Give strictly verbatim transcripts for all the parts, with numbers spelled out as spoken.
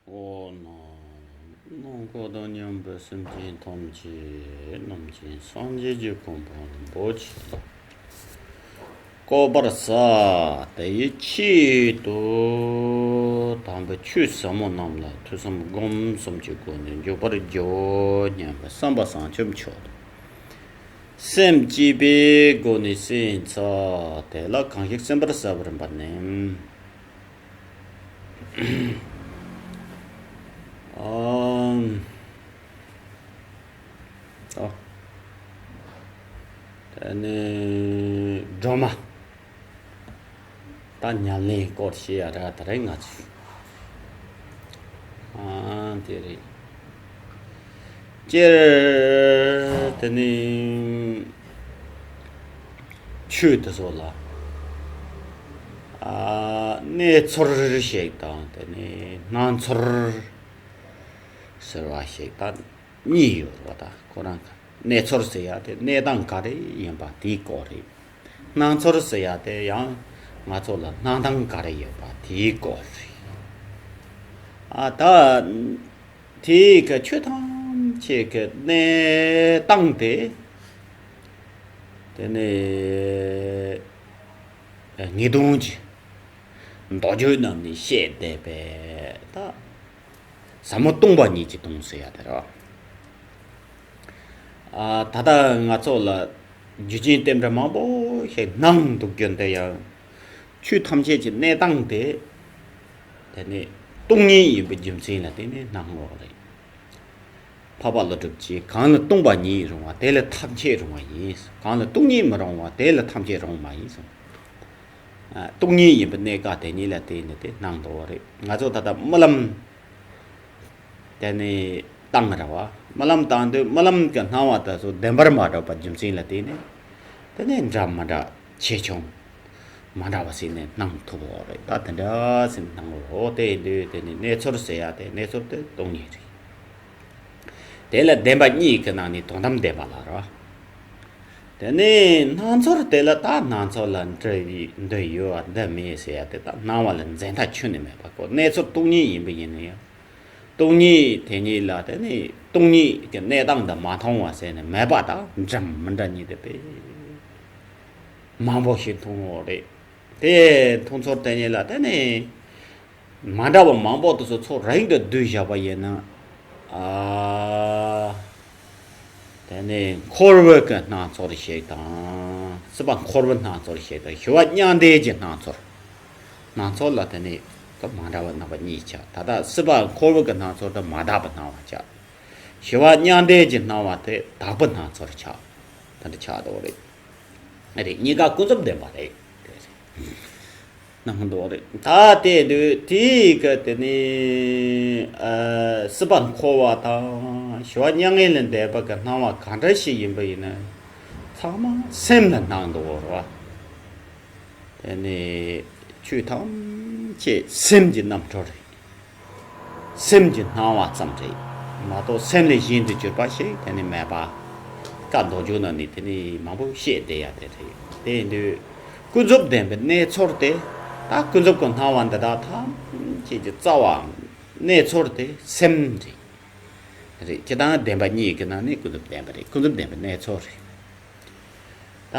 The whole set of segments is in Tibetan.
ཨོ་ན། སྣང་ཁོག་དང་མཉམ་པའི་སེམས་ཅན་ཐམས་ཅད་རྣམ་མཁྱེན་སངས་རྒྱས་ཀྱི་གོ་འཕང་རིན་པོ་ཆེ་བཀོད་པར་ཟད། དེ་ཡི་ཆེད་དུ་དམ་པའི་ཆོས་ཟབ་མོ་རྣམས་ལ་ཐོས་བསམ་སྒོམ་གསུམ་གྱི་སྒོ་ནས་འཇུག་པར་བགྱིའོ་སྙམ་པའི་བསམ་པ་བཟང་ཅན་མཆོག་དང་། སེམས་བསྐྱེད་པའི་སྒོ་ནས་སེམས་ཚར་དེ་ལ་གང་ཞིག་སེམས་པར་ཟད་པར་འབད་ནས། ཨམ། ཨོ། དེ་ནས་སྒྲོལ་མ། ད་ཉམས་ལེན་སྐོར་བཤད་ཡ་ར་ད་རེས་ང་ཚོས། ཨ་དེ་རེད། སྤྱིར་དེ་ནི་ཆོས་དེ་ཚོ་ལ་ཨ་གནས་ཚོར་ཞིག་དང་དེ་ནི་སྣང་ཚོར་ཟེར་བ་ཞིག་ད་གཉིས་ཡོད་རེད་པ། ད་ཁོ་རང་གི་གནས་ཚོར་ཟེར་ཡ་དེ་གནས་སྟངས་ག་རེ་ཡིན་པ་དེའི་སྐོར་རེད། སྣང་ཚོར་ཟེར་ཡ་དེ་ཡང་ང་ཚོ་ལ་སྣང་སྟངས་ག་རེ་ཡོད་པ་དེའི་སྐོར་རེད། ཨ་ད་དེའི་གི་ཆོས་ཐམས་ཅད་ཀྱི་གནས་སྟངས་དེ་དེ་ནས་ངེས་དོན་གྱི་མདོ་རྒྱུད་རྣམས་ནས་བཤད་བསྡད་པའི་ད། ཟབ་མོ་སྟོང་པ་ཉིད་ཀྱི་དོན་ཟེར་ཡ་དེ་རེད་བ། ཨ་ད་ལྟ་ང་ཚོ་ལ་རྒྱུ་རྐྱེན་རྟེན་འབྲེལ་མང་པོ་ཞིག་སྣང་འདུག་རྒྱུ་འདི་ཡང་ཆོས་ཐམས་ཅད་ཀྱི་གནས་སྟངས་དེ་དེ་ནི་སྟོང་ཉིད་ཡིན་པའི་རྒྱུ་མཚན་ལ་བརྟེན་ནས་སྣང་ངོ་རེད། འཕགས་པ་ཀླུ་སྒྲུབ་ཀྱིས་གང་ལ་སྟོང་པ་ཉིད་རུང་བ་དེ་ལ་ཐམས་ཅད་རུང་བ་ཡིན། གང་ལ་སྟོང་ཉིད་མི་རུང་བ་དེ་ལ་ཐམས་ཅད་རུང་བ་ཡིན་གསུངས། ཨ་སྟོང་ཉིད་ཡིན་པའི་གནས་སྐབས་དེ་ཉིད་ལ་བརྟེན་ནས་དེ་སྣང་འདུག་པ་རེད། ང་ཚོ་ད་ལྟ་རྨི་ལམ་དེ་ནས་བཏང་ར་བ། རྨི་ལམ་བཏང་དུས་རྨི་ལམ་གྱི་སྣང་བ་དེ་ཚོ་བདེན་པར་མ་གྲུབ་པ་རྒྱུ་མཚན་ལ་བརྟེན་ནས་དེ་ནས་འདྲ་མི་འདྲ་ཆེ་ཆུང་མ་འདྲ་བ་ཟེར་ནས་སྣང་ཐུབ་པ་རེད། ད་དེ་འདྲ་ཟེར་ནས་སྣང་བ་རེད། དེ་ཡིན་དུས་དེ་ནས་གནས་ཚོར་ཟེར་ཡ་དེ་གནས་ཚོར་དེ་སྟོང་ཉིད་རེད། དེ་ལ་བདེན་པ་གཉིས་ཀྱི་ནང་ནས་དོན་དམ་བདེན་པ་ལ་རེད། དེ་ནས་སྣང་ཚོར་དེ་ལ་ད་སྣང་ཚོར་ལ་འདི་ཡོད་པ་འདི་མེད་ཟེར་ཡ་དེ་ད་སྣང་བ་ལ་འཛིན་མཐའ་ཁྱོན་ནས་མེད་པ་ཁོ་གནས་ཚོར་སྟོང་ཉིད་ཡིན་པ་ཡིན་ན་ཡང་། སྟོང་ཉིད་དེ་ཉིད་ལ་དེ་ནི་སྟོང་ཉིད་ཀྱི་གནས་སྟངས་དེ་མ་མཐོང་བ་ཟེར་ནས་མེད་པ་དང་འདྲ་མི་འདྲ་གཉིས་དེ་དཔེ་མང་པོ་ཞིག་མཐོང་ངོ་རེད། དེ་མཐོང་ཚོར་དེ་ཉིད་ལ་དེ་ནི་མ་འདྲ་བ་མང་པོ་དེ་ཚོ་ཚོ་རིང་དུ་བསྡུས་བཞག་པ་ཡིན་ན། ཨ། དེ་ནས་འཁོར་བའི་གི་སྣང་ཚོར་ཞིག་དང་། སྲིད་པ་འཁོར་བའི་སྣང་ཚོར་ཞིག་དང་ཞི་བ་མྱང་འདས་ཀྱི་སྣང་ཚོར། སྣང་ཚོར་ལ་དེ་ནས་ད་མ་འདྲ་བ་རྣམ་པ་གཉིས་ཆགས། ད་ལྟ་སྲིད་པ་འཁོར་བའི་གི་སྣང་ཚོར་དེ་མ་དག་པའི་སྣང་བ་ཆགས། ཞི་བ་མྱང་འདས་ཀྱི་སྣང་བ་དེ་དག་པའི་སྣང་ཚོར་ཆགས། དེ་འདྲ་ཆགས་འདུག་རེད། རེད། གཉིས་ཀ་ཀུན་རྫོབ་བདེན་པ་རེད། དེ་རེད། སྣང་འདུག་རེད། ད་དེ་དུས་དེའི་གི་དེ་ནི་ཨ་སྲིད་པ་འཁོར་བ་དང་ཞི་བ་མྱ་ངན་ལས་འདས་པ་གི་སྣང་བ་ག་འདྲ་ཞིག་ཡིན་པ་ཡིན་ན་ཚང་མ་སེམས་ལ་སྣང་འདུག་རེད་བ། དེ་ནི་ཆོས་ཐམས་ཅད་སེམས་ཀྱི་རྣམ་གྲོལ་རེད། སེམས་ཀྱི་སྣང་བ་ཙམ་རེད་མ་གཏོགས་སེམས་ལས་གཞན་དུ་གྱུར་པ་ཞིག་དེ་ནི་མེད་པ། བཀའ་མདོ་རྒྱུད་ནང་ནས་དེ་ནི་མང་པོ་བཤད་བསྡད་ཡ་དེ་རེད། དེ་ཡིན་དུས་ཀུན་རྫོབ་བདེན་པའི་གནས་ཚོར་དེ་ད་ཀུན་རྫོབ་ཀྱི་སྣང་བ་འདི་དག་ཐམས་ཅད་ཀྱི་རྩ་བའམ་གནས་ཚོར་དེ་སེམས་རེད། རེད། སྤྱིར་བཏང་བདེན་པ་གཉིས་ཀྱི་ནང་ནས་ཀུན་རྫོབ་བདེན་པ་རེད། ཀུན་རྫོབ་བདེན་པའི་གནས་ཚོར་རེད། ད་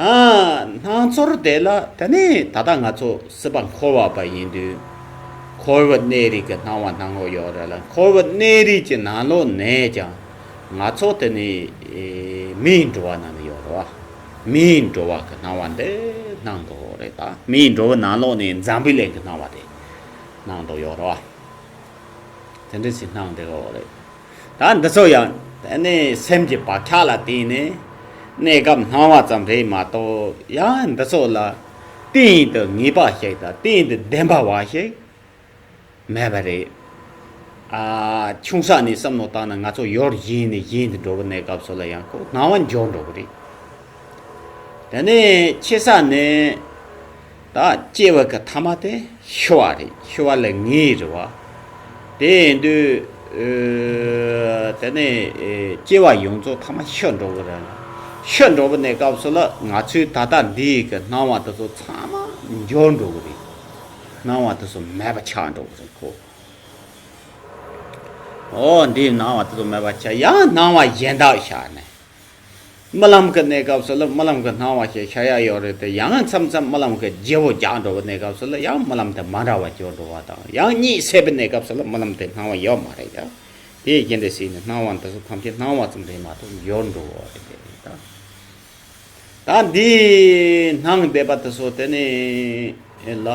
སྣང་ཚོར་དེ་ལ་དེ་ནས་ད་ལྟ་ང་ཚོ་སྲིད་པ་འཁོར་བ་པ་ཡིན་དུས་འཁོར་བའི་གནས་རིགས་ཀྱི་སྣང་བ་སྣང་ངོ་ཡོད་རེད་ལ། འཁོར་བའི་གནས་རིགས་ཀྱི་ནང་ལོགས་ནས་ཀྱང་ང་ཚོ་དེ་ནས་མིའི་འགྲོ་བ་ནང་ནས་ཡོད་རེད་བ། མིའི་འགྲོ་བ་གི་སྣང་བ་འདི་སྣང་གི་ཡོད་རེད། ད་མིའི་འགྲོ་བའི་ནང་ལོགས་ནས་འཛམ་བུའི་གླིང་གི་སྣང་བ་དེ་སྣང་གི་ཡོད་རེད་བ། དེ་འདྲ་ཞིག་སྣང་བསྡད་ཡོད་རེད། ད་འདི་ཚོ་ཡང་དེ་ནས་སེམས་ཀྱི་བག་ཆགས་ལ་བརྟེན་ནས་གནས་སྐབས་སྣང་བ་ཙམ་རེད་མ་གཏོགས། ཡང་འདི་ཚོ་ལ་གཏན་དུ་ངེས་པ་ཞིག་དང་གཏན་དུ་བདེན་པ་བ་ཞིག་མེད་པ་རེད། ཨ་ཆུང་ས་ནས་བསམ་བློ་བཏང་ན་ང་ཚོ་ཡུལ་གཞན་ནས་གཞན་དུ་འགྲོ་བའི་གནས་སྐབས་སུ་ལ་ཡང་ཁོ་སྣང་བ་འགྱུར་འགྲོ་གི་རེད། དེ་ནས་ཆེ་ས་ནས་ད་སྐྱེ་བ་གི་ཐ་མ་དེ་ཤི་བ་རེད། ཤི་བ་ལ་ངེས་རེད་བ། དེ་ཡིན་དུས་ཨ་དེ་ནས་ཨེ་སྐྱེ་བ་ཡོངས་རྫོགས་ཐ་མ་ཤི་འགྲོ་གི་རེད། ཤི་འགྲོ་བའི་གནས་སྐབས་སུ་ལ་ང་ཚོའི་ད་ལྟ་འདིའི་གི་སྣང་བ་དེ་ཚོ་ཚང་མ་འགྱུར་འགྲོ་གི་རེད། སྣང་བ་དེ་ཚོ་མེད་པ་ཆགས་འགྲོ་གི་རེད་ཁོ། འོ་འདིའི་སྣང་བ་དེ་ཚོ་མེད་པ་ཆ། ཡང་སྣང་བ་གཞན་དག་ཤར་ནས། རྨི་ལམ་གྱི་གནས་སྐབས་སུ་ལ་རྨི་ལམ་གྱི་སྣང་བ་ཞིག་ཤར་ཡ་ཡོད་རེད་དེ། ཡང་མཚམས་མཚམས་རྨི་ལམ་གྱི་བརྗེ་བོ་རྒྱག་འགྲོ་བའི་གནས་སྐབས་སུ་ལ་ཡང་རྨི་ལམ་དེ་མ་འདྲ་བ་འགྱུར་འགྲོ་བ་དང་། ཡང་གཉིད་སད་པའི་གནས་སྐབས་སུ་ལ་རྨི་ལམ་དེ་སྣང་བ་ཡོད་མ་རེད་ཀྱང་། དེ་བཞིན་དུ་སྲིད་ནས་སྣང་བ་འདི་ཚོ་ཐམས་ཅད་སྣང་བ་ཙམ་རེད་མ་གཏོགས་འགྱུར་འགྲོ་བ་རེད་དེ་རེད་ད། ད་འདི་སྣང་བསྡད་པ་དེ་ཚོ་དེ་ནི་ལ།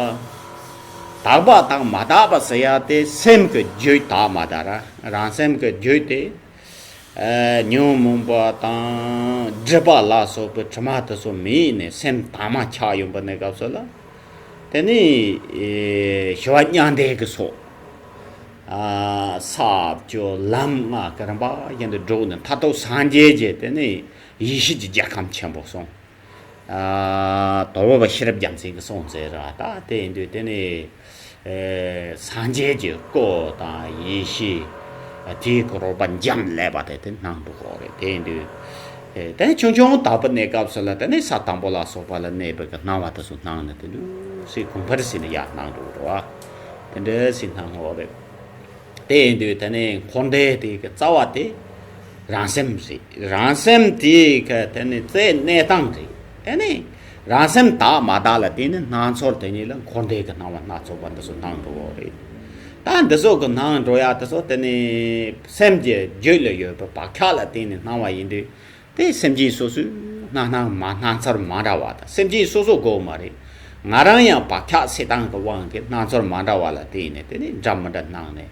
དག་པ་དང་མ་དག་པ་ཟེར་ཡ་དེ་སེམས་ཀྱི་རྒྱུད་དག་མ་དག་ར། རང་སེམས་ཀྱི་རྒྱུད་དེ། ཨ། ཉོན་མོངས་པ་དང་སྒྲིབ་པ་ལ་སོགས་པའི་དྲི་མ་དེ་ཚོ་མེད་ནས་སེམས་དྭངས་མ་ཆགས་ཡོང་པ་གནས་སྐབས་སུ་ལ། དེ་ནི་ཨེ་ཞི་བ་མྱང་འདས་ཀྱི་ཚོགས། ཨ། ས་བཅུ་ལམ་ལྔ་གི་རིམ་པ་བཞིན་དུ་བསྒྲུབས་ནས་མཐར་ཐུག་སངས་རྒྱས་ཀྱི་དེ་ནི་ཡེ་ཤེས་ཀྱི་རྒྱལ་ཁམས་ཆེན་པོ་སོང་། ཨ། དོལ་པོ་པ་ཤེས་རབ་རྒྱལ་མཚན་གྱིས་གསུངས་མཛད་ར། ད་དེ་ཡིན་དུས་དེ་ནི་ཨེ་སངས་རྒྱས་ཀྱི་སྐུ་དང་ཡེ་ཤེས་དེའི་གི་རོལ་པ་འབྱམས་ཀླས་པ་དེ་དེ་སྣང་འགྲོ་གི་རེད། དེ་ཡིན་དུས་ཨེ་དེ་ཆུང་ཆུང་དག་པའི་གནས་སྐབས་སུ་ལ་དེ་ནི་ས་དང་པོ་ལ་སོགས་པ་ལ་གནས་པའི་གི་སྣང་བ་དེ་ཚོ་སྣང་ནས་དེ་འདྲ་སེ་གོང་འཕེལ་ཟིན་ནས་ཡར་སྣང་འགྲོ་གི་རེད་བ། དེ་འདྲ་སེ་སྣང་གི་རེད། དེ་ཡིན་དུས་དེ་ནི་འཁོར་འདས་དེ་གི་རྩ་བ་དེ་རང་སེམས་རེད། རང་སེམས་དེ་གི་དེ་ནི་རྩའི་གནས་སྟངས་རེད། དེ་ནི་རང་སེམས་དག་མ་དག་ལ་བརྟེན་ནས་སྣང་ཚོར་དེ་ཉིད་ལ་འཁོར་འདས་ཀྱི་སྣང་བ་སྣ་ཚོགས་པ་འདི་ཚོ་སྣང་འགྲོ་གི་རེད། ད་འདི་ཚོ་གི་སྣང་འགྲོ་ཡ་དེ་ཚོ་དེ་ནི་སེམས་ཀྱི་རྒྱུད་ལ་ཡོད་པའི་བག་ཆགས་ལ་བརྟེན་ནས་སྣང་བ་ཡིན་དུས། དེ་སེམས་ཅན་སོ་སོའི་སྣང་སྣང་མ་སྣང་ཚུལ་མ་འདྲ་བ་དང་། སེམས་ཅན་སོ་སོ་དགོས་མ་རེད། ང་རང་ཡང་བག་ཆགས་སད་སྟངས་ཀྱི་དབང་གིས་སྣང་ཚུལ་མ་འདྲ་བ་ལ་བརྟེན་ནས་དེ་ནི་འདྲ་མི་འདྲ་སྣང་ནས།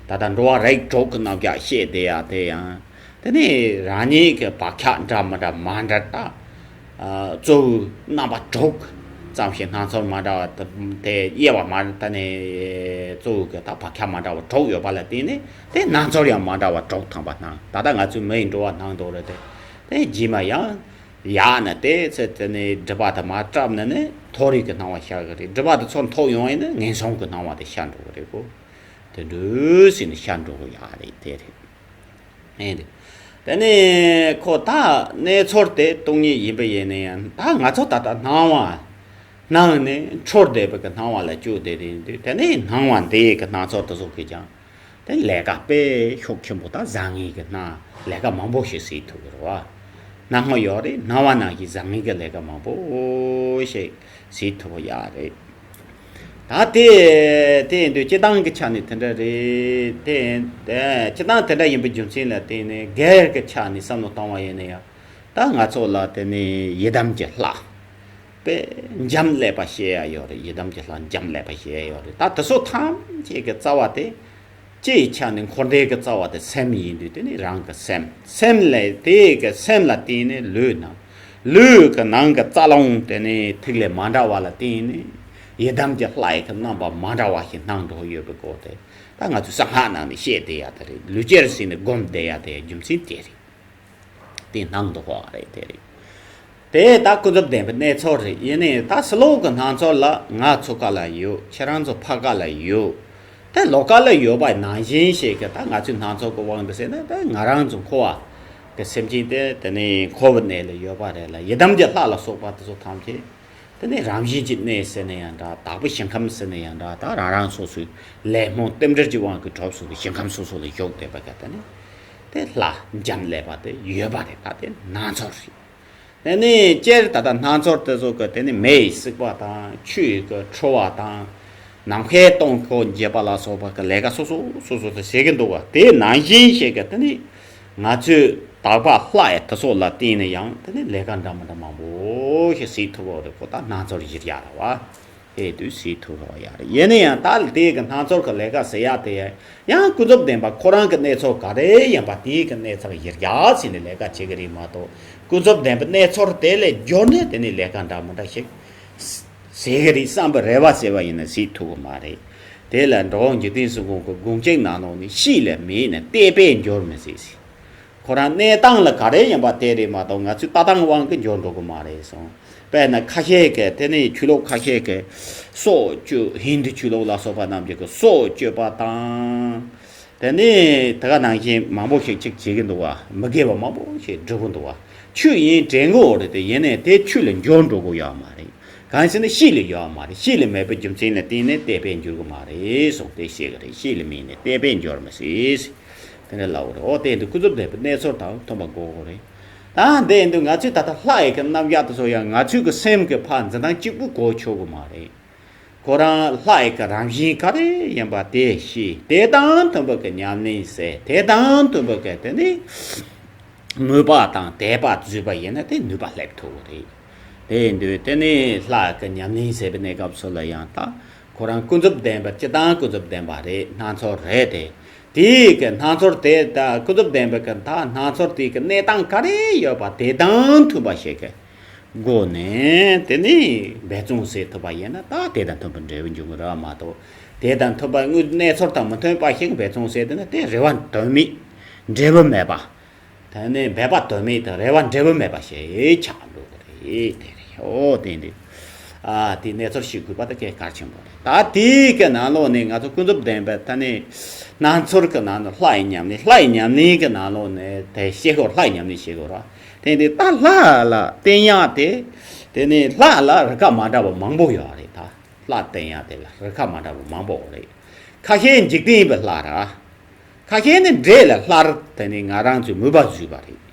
ད་ལྟ་འགྲོ་བ་རིགས་དྲུག་གི་རྣམ་གཞག་བཤད་བསྡད་ཡ་དེ་ཡང་། དེ་ནི་རང་ཉིད་ཀྱི་བག་ཆགས་འདྲ་མི་འདྲ་མ་འདྲ་ད། གཙོ་བོའི་རྣམ་པ་དྲུག་ཙམ་ཞིག་སྣང་ཚུལ་མ་འདྲ་བ་དེ་དབྱེ་བ་མ་ད་ནི་གཙོ་བོ་གི་ད་བག་ཆགས་མ་འདྲ་བ་དྲུག་ཡོད་པ་ལ་བརྟེན་ནས་དེ་སྣང་ཚུལ་ཡང་མ་འདྲ་བ་དྲུག་ཐམ་པ་སྣང་། ད་ལྟ་ང་ཚོའི་མི་ཡི་འགྲོ་བ་སྣང་དོན་རེད་དེ། དེ་རྗེས་མ་ཡང་ཡག་ན་དེ་ཚེ་དེ་ནས་སྒྲིབ་པ་དེ་མར་བཀྲབ་ནས་ནི་མཐོ་རིས་ཀྱི་སྣང་བ་ཤར་གི་རེད། སྒྲིབ་པ་དེ་ཚུར་མཐོ་ཡོང་ཡིན་ན་ངན་སོང་གི་སྣང་བ་དེ་ཤར་འགྲོ་གི་རེད་གོ། དེ་འདྲ་ཟེར་ནས་ཤར་འགྲོ་གི་ཡག་རེད་དེ་རེད། ཨེ་འདི། དེ་ནས་ཁོ་ད་གནས་ཚུལ་དེ་སྟོང་ཉིད་ཡིན་པ་ཡིན་ན་ཡང་། ད་ང་ཚོ་ད་ལྟ་སྣང་བ་སྣང་ནས་འཁྲུལ་བསྡད་པའི་གི་སྣང་བ་ལ་བཅུག་བསྡད་དེ་ཡིན་དུས། དེ་ནས་སྣང་བ་འདི་གི་སྣང་ཚུལ་དེ་ཚོ་གིས་ཀྱང་དེ་ལས་ཀ་དཔེ་ཤུགས་ཆེན་པོ་དང་བཟང་ངན་གྱི་སྣང་ལས་ཀ་མང་པོ་ཞིག་བྱེད་ཐུབ་ཀྱི་རེད་བ། སྣང་བ་ཡོད་རེད། སྣང་བ་ནང་བཞིན་བཟང་ངན་གྱི་ལས་ཀ་མང་པོ་ཞིག་བྱེད་ཐུབ་ཀྱི་ཡོད་རེད། ད་དེ་དེ་ཡིན་དུས་སྤྱི་བཏང་གི་ཆ་ནས་དེ་འདྲ་རེད་དེ། སྤྱི་བཏང་དེ་འདྲ་ཡིན་པའི་རྒྱུ་མཚན་ལ་བརྟེན་ནས་སྒེར་གྱི་ཆ་ནས་བསམ་བློ་བཏང་བ་ཡིན་ན་ཡང་། ད་ང་ཚོ་ལ་དེ་ནས་ཡི་དམ་གྱི་ལྷ་དཔེ་འབྱམས་ཀླས་པ་བཤད་ཡ་ཡོད་རེད། ཡི་དམ་གྱི་ལྷ་འབྱམས་ཀླས་པ་བཤད་ཡ་ཡོད་རེད། ད་དེ་ཚོ་ཐམས་ཅད་ཀྱི་རྩ་བ་དེ། སྤྱི་ཡི་ཆ་ནས་འཁོར་འདས་ཀྱི་རྩ་བ་དེ་སེམས་ཡིན་དུས། དེ་ནི་རང་གི་སེམས། སེམས་ལས་དེ་གི་སེམས་ལ་བརྟེན་ནས་ལུས་སྣང་། ལུས་ཀྱི་ནང་གི་རྩ་རླུང་དེ་ནི་ཐིག་ལེ་མ་འདྲ་བ་ལ་བརྟེན་ནས་ཡི་དམ་གྱི་ལྷ་ཡི་གི་རྣམ་པ་མ་འདྲ་བ་ཞིག་སྣང་འགྲོ་ཡོད་པའི་སྐོར་དེ། ད་ང་ཚོས་གསང་སྔགས་ནང་ནས་བཤད་བསྡད་ཡ་དེ་རེད། ལུས་ཅེར་ཟིན་ནས་སྒོམ་བསྡད་ཡ་དེ་རྒྱུ་མཚན་དེ་རེད། དེ་སྣང་དུ་འོང་བ་རེད། དེ་རེད། དེ་ད་ཀུན་རྫོབ་བདེན་པའི་གནས་ཚུལ་རེད། ཡིན་ནའི་ད་ཕྱི་ལོགས་ཀྱི་སྣང་ཚུལ་ལ་ང་ཚོ་ག་ལ་ཡོད། ཁྱེད་རང་ཚོ་ཕ་ག་ལ་ཡོད། དེ་ལོ་ག་ལ་ཡོད་པ་ནང་བཞིན་ཞིག་གི་ད་ང་ཚོའི་སྣང་ཚུལ་གྱི་དབང་དུ་བྱས་ན། ད་ང་རང་ཚོ་འཁོར་བ་གི་སེམས་ཅན་དེ་དེ་ནི་འཁོར་བའི་གནས་ལ་ཡོད་པ་རེད་ལ། ཡི་དམ་གྱི་ལྷ་ལ་སོགས་པ་དེ་ཚོ་ཐམས་ཅད་དེ་ནི་རང་བཞིན་གྱི་གནས་ཟེར་ན་ཡང་འདྲ། བདག་པོའི་ཞིང་ཁམས་ཟེར་ན་ཡང་འདྲ། ད་རང་རང་སོ་སོའི་ལས་སྨོན་རྟེན་འབྲེལ་གྱི་དབང་གིས་གྲུབ་ཚུལ་གྱི་ཞིང་ཁམས་སོ་སོ་ལ་བཞུགས་བསྡད་པ་ག་དེ་ནི། དེ་ལྷ་འབྱམས་ཀླས་པ་དེ་ཡོད་པ་རེད། ད་དེ་སྣང་ཚུལ་རེད། དེ་ནས་སྤྱིར་ད་ལྟ་སྣང་ཚུལ་དེ་ཚོ་གི་དེ་ནི་མེ་ཡིས་བསྲེགས་པ་དང་། ཆུ་ཡིས་གི་འཁྲུ་བ་དང་། ནམ་མཁའི་སྟོང་ཁོག་འབྱེད་པ་ལ་སོགས་པ་གི་ལས་ཀ་སོ་སོ་སོ་སོ་དེ་བྱེད་ཀྱི་འདུག་བ། དེ་ནང་བཞིན་ཞིག་གི་དེ་ནི་ང་ཚོས་དག་པ་ལྷ་ཡི་དེ་ཚོ་ལ་བརྟེན་ནས་ཡང་དེ་ནི་ལས་ཀ་འདྲ་མི་འདྲ་མང་པོ་ཞིག་བྱེད་ཐུབ་པ་རེད། ཁོ་ད་སྣང་ཚུལ་གཞིར་བཞག་རེད་བ། ཨེ་དུས་སྲིད་ཐུབ་རོགས་ཡ་རེད། ཡིན་ན་ཡང་ད་དེའི་གི་སྣང་ཚུལ་གི་ལས་ཀ་ཟེར་ཡ་དེ་ཡང་ཀུན་རྫོབ་བདེན་པ་ཁོ་རང་གི་གནས་ཚུལ་ག་རེ་ཡིན་པ་དེའི་གི་གནས་ཚུལ་གཞིར་བཞག་བྱས་ནས་ལས་ཀ་བྱེད་གི་རེད་མ་གཏོགས། ཀུན་རྫོབ་བདེན་པའི་གནས་ཚུལ་དེ་ལས་བསྒྱུར་ནས་དེ་ནས་ལས་ཀ་འདྲ་མི་འདྲ་ཞིག་ཟེར་གི་རེད་བསམ་པའི་རེ་བ་ཟེར་བ་ཡིན་ན་སྲིད་ཐུབ་གི་མ་རེད། དེ་ལ་འགྲོ་བ་འཇིག་རྟེན་གསུམ་མགོན་གྱི་དགོངས་གཅིག་ནང་ལོགས་ནས་གཤིས་ལས་མེད་ནས་བལྟས་པས་འགྱུར་མི་སྲིད་ཟེར། ཁོ་རང་གནས་སྟངས་ལ་ག་རེ་ཡིན་པ་དེ་རེད་མ་གཏོགས་ང་ཚོའི་ལྟ་སྟངས་དབང་གིས་འགྱུར་འགྲོ་གི་མ་རེད་གསུངས། དཔེར་ན་ཁ་ཤས་ཀྱིས་དེ་ནི་ཆོས་ལུགས་ཁ་ཤས་ཀྱིས་སྲོག་གཅོད། ཧིན་དུ་ཆོས་ལུགས་ལ་སོགས་པ་རྣམས་ཀྱིས་སྲོག་གཅོད་པ་དང་། དེ་ནི་དེ་ག་ནང་བཞིན་མང་པོ་ཞིག་ཅིག་བྱེད་ཀྱི་འདུག་བ། མི་དགེ་བ་མང་པོ་ཞིག་སྒྲུབ་ཀྱི་འདུག་བ། ཆོས་ཡིན་དྲན་གྱི་ཡོད་རེད་དེ། ཡིན་ནའི་དེ་ཆོས་ལ་འགྱུར་འགྲོ་གི་ཡོད་མ་རེད། གང་ཟེར་ན་ཤེས་ལ་ཡོད་མ་རེད། ཤེས་ལ་མེད་པའི་རྒྱུ་མཚན་ལ་བརྟེན་ནས་བལྟས་པས་འགྱུར་གི་མ་རེད་གསུངས་ཏེ་བཤད་གི་རེད། ཤེས་ལ་དམིགས་ནས་བལྟས་པས་འགྱུར་མི་སྲིད། དེ་འདྲ་ལབ་པ་རེད། འོ་དེ་འདི་ཀུན་རྫོབ་བདེན་པའི་གནས་ཚུལ་དང་མཐུན་པ་དགོས་གི་རེད། ད་འདི་འདི་ང་ཚོས་ད་ལྟ་ལྷ་ཡི་གི་རྣམ་གཞག་དེ་ཚོ་ཡང་ང་ཚོའི་གི་སེམས་ཀྱི་ཕར་འཛིན་སྟངས་གཅིག་པུ་གོ་ཆོག་གི་མ་རེད། ཁོ་རང་ལྷ་ཡི་གི་རང་བཞིན་ག་རེ་ཡིན་པ་དེ་ཤེས། དེ་དང་མཐུན་པ་གི་ཉམས་ལེན་བྱས། དེ་དང་མཐུན་པ་གི་དེ་ནི་མོས་པ་དང་དད་པ་བརྫུས་པ་ཡིན་ན་དེ་ནུས་པ་སླེབས་ཐུབ་ཀྱི་རེད། དེ་ཡིན་དུས་དེ་ནི་ལྷ་གི་ཉམས་ལེན་བྱེད་པའི་གནས་སྐབས་སུ་ལ་ཡང་ད་ཁོ་རང་ཀུན་རྫོབ་བདེན་པ་སྤྱིར་བཏང་ཀུན་རྫོབ་བདེན་པ་རེད། སྣང་ཚོར་རེད་དེ། དེའི་གི་སྣང་ཚོར་དེ་ད་ཀུན་རྫོབ་བདེན་པའི་གི་ད་སྣང་ཚོར་དེའི་གི་གནས་སྟངས་ག་རེ་ཡོད་པ་དེ་དང་མཐུན་པ་ཞིག་གི་སྒོ་ནས་དེ་ནི་འབད་བརྩོན་བྱེད་ཐུབ་པ་ཡིན་ན་ད་དེ་དང་མཐུན་པའི་འབྲས་བུ་འབྱུང་གི་རེད་མ་གཏོགས། དེ་དང་མཐུན་པ་དངོས་གནས་ཚོར་དང་མི་མཐུན་པ་ཞིག་འབད་བརྩོན་བྱས་དེ་ན་དེ་རེ་བ་དོན་མེད། འབྲས་བུ་མེད་པ། དེ་ནི་འབད་པ་དོན་མེད་དང་རེ་བ་འབྲས་བུ་མེད་པ་ཞིག་ཆགས་འགྲོ་གི་རེད། དེ་རེད། ཨོ་དེ་འདི། ཨ་དེ་གནས་ཚུལ་ཤེས་དགོས་པ་དེ་གལ་ཆེན་པོ་རེད། ད་དེའི་གི་ནང་ལོགས་ནས་ང་ཚོ་ཀུན་རྫོབ་བདེན་པའི་ད་ནི་སྣང་ཚོར་གི་ནང་ནས་ལྷ་ཡི་ཉམས་ལེན། ལྷ་ཡི་ཉམས་ལེན་གི་ནང་ལོགས་ནས་དེ་བཤད་ཤོག་ལྷ་ཡི་ཉམས་ལེན་བཤད་ཤོག་ར། དེ་འདི་ད་ལྷ་ལ་བསྟེན་ཡག་དེ། དེ་ནི་ལྷ་ལ་རིགས་ཁ་མ་འདྲ་བ་མང་པོ་ཡོད་རེད། ད་ལྷ་བསྟེན་ཡག་དེ་ལ་རིགས་ཁ་མ་འདྲ་བ་མང་པོ་རེད། ཁ་ཤས་འཇིག་རྟེན་པའི་ལྷ་ར། ཁ་ཤས་ནི་འདྲེ་ལ་སླར་དེ་ནི་ང་རང་ཚོའི་མོས་པ་བརྫུས་པ་རེད།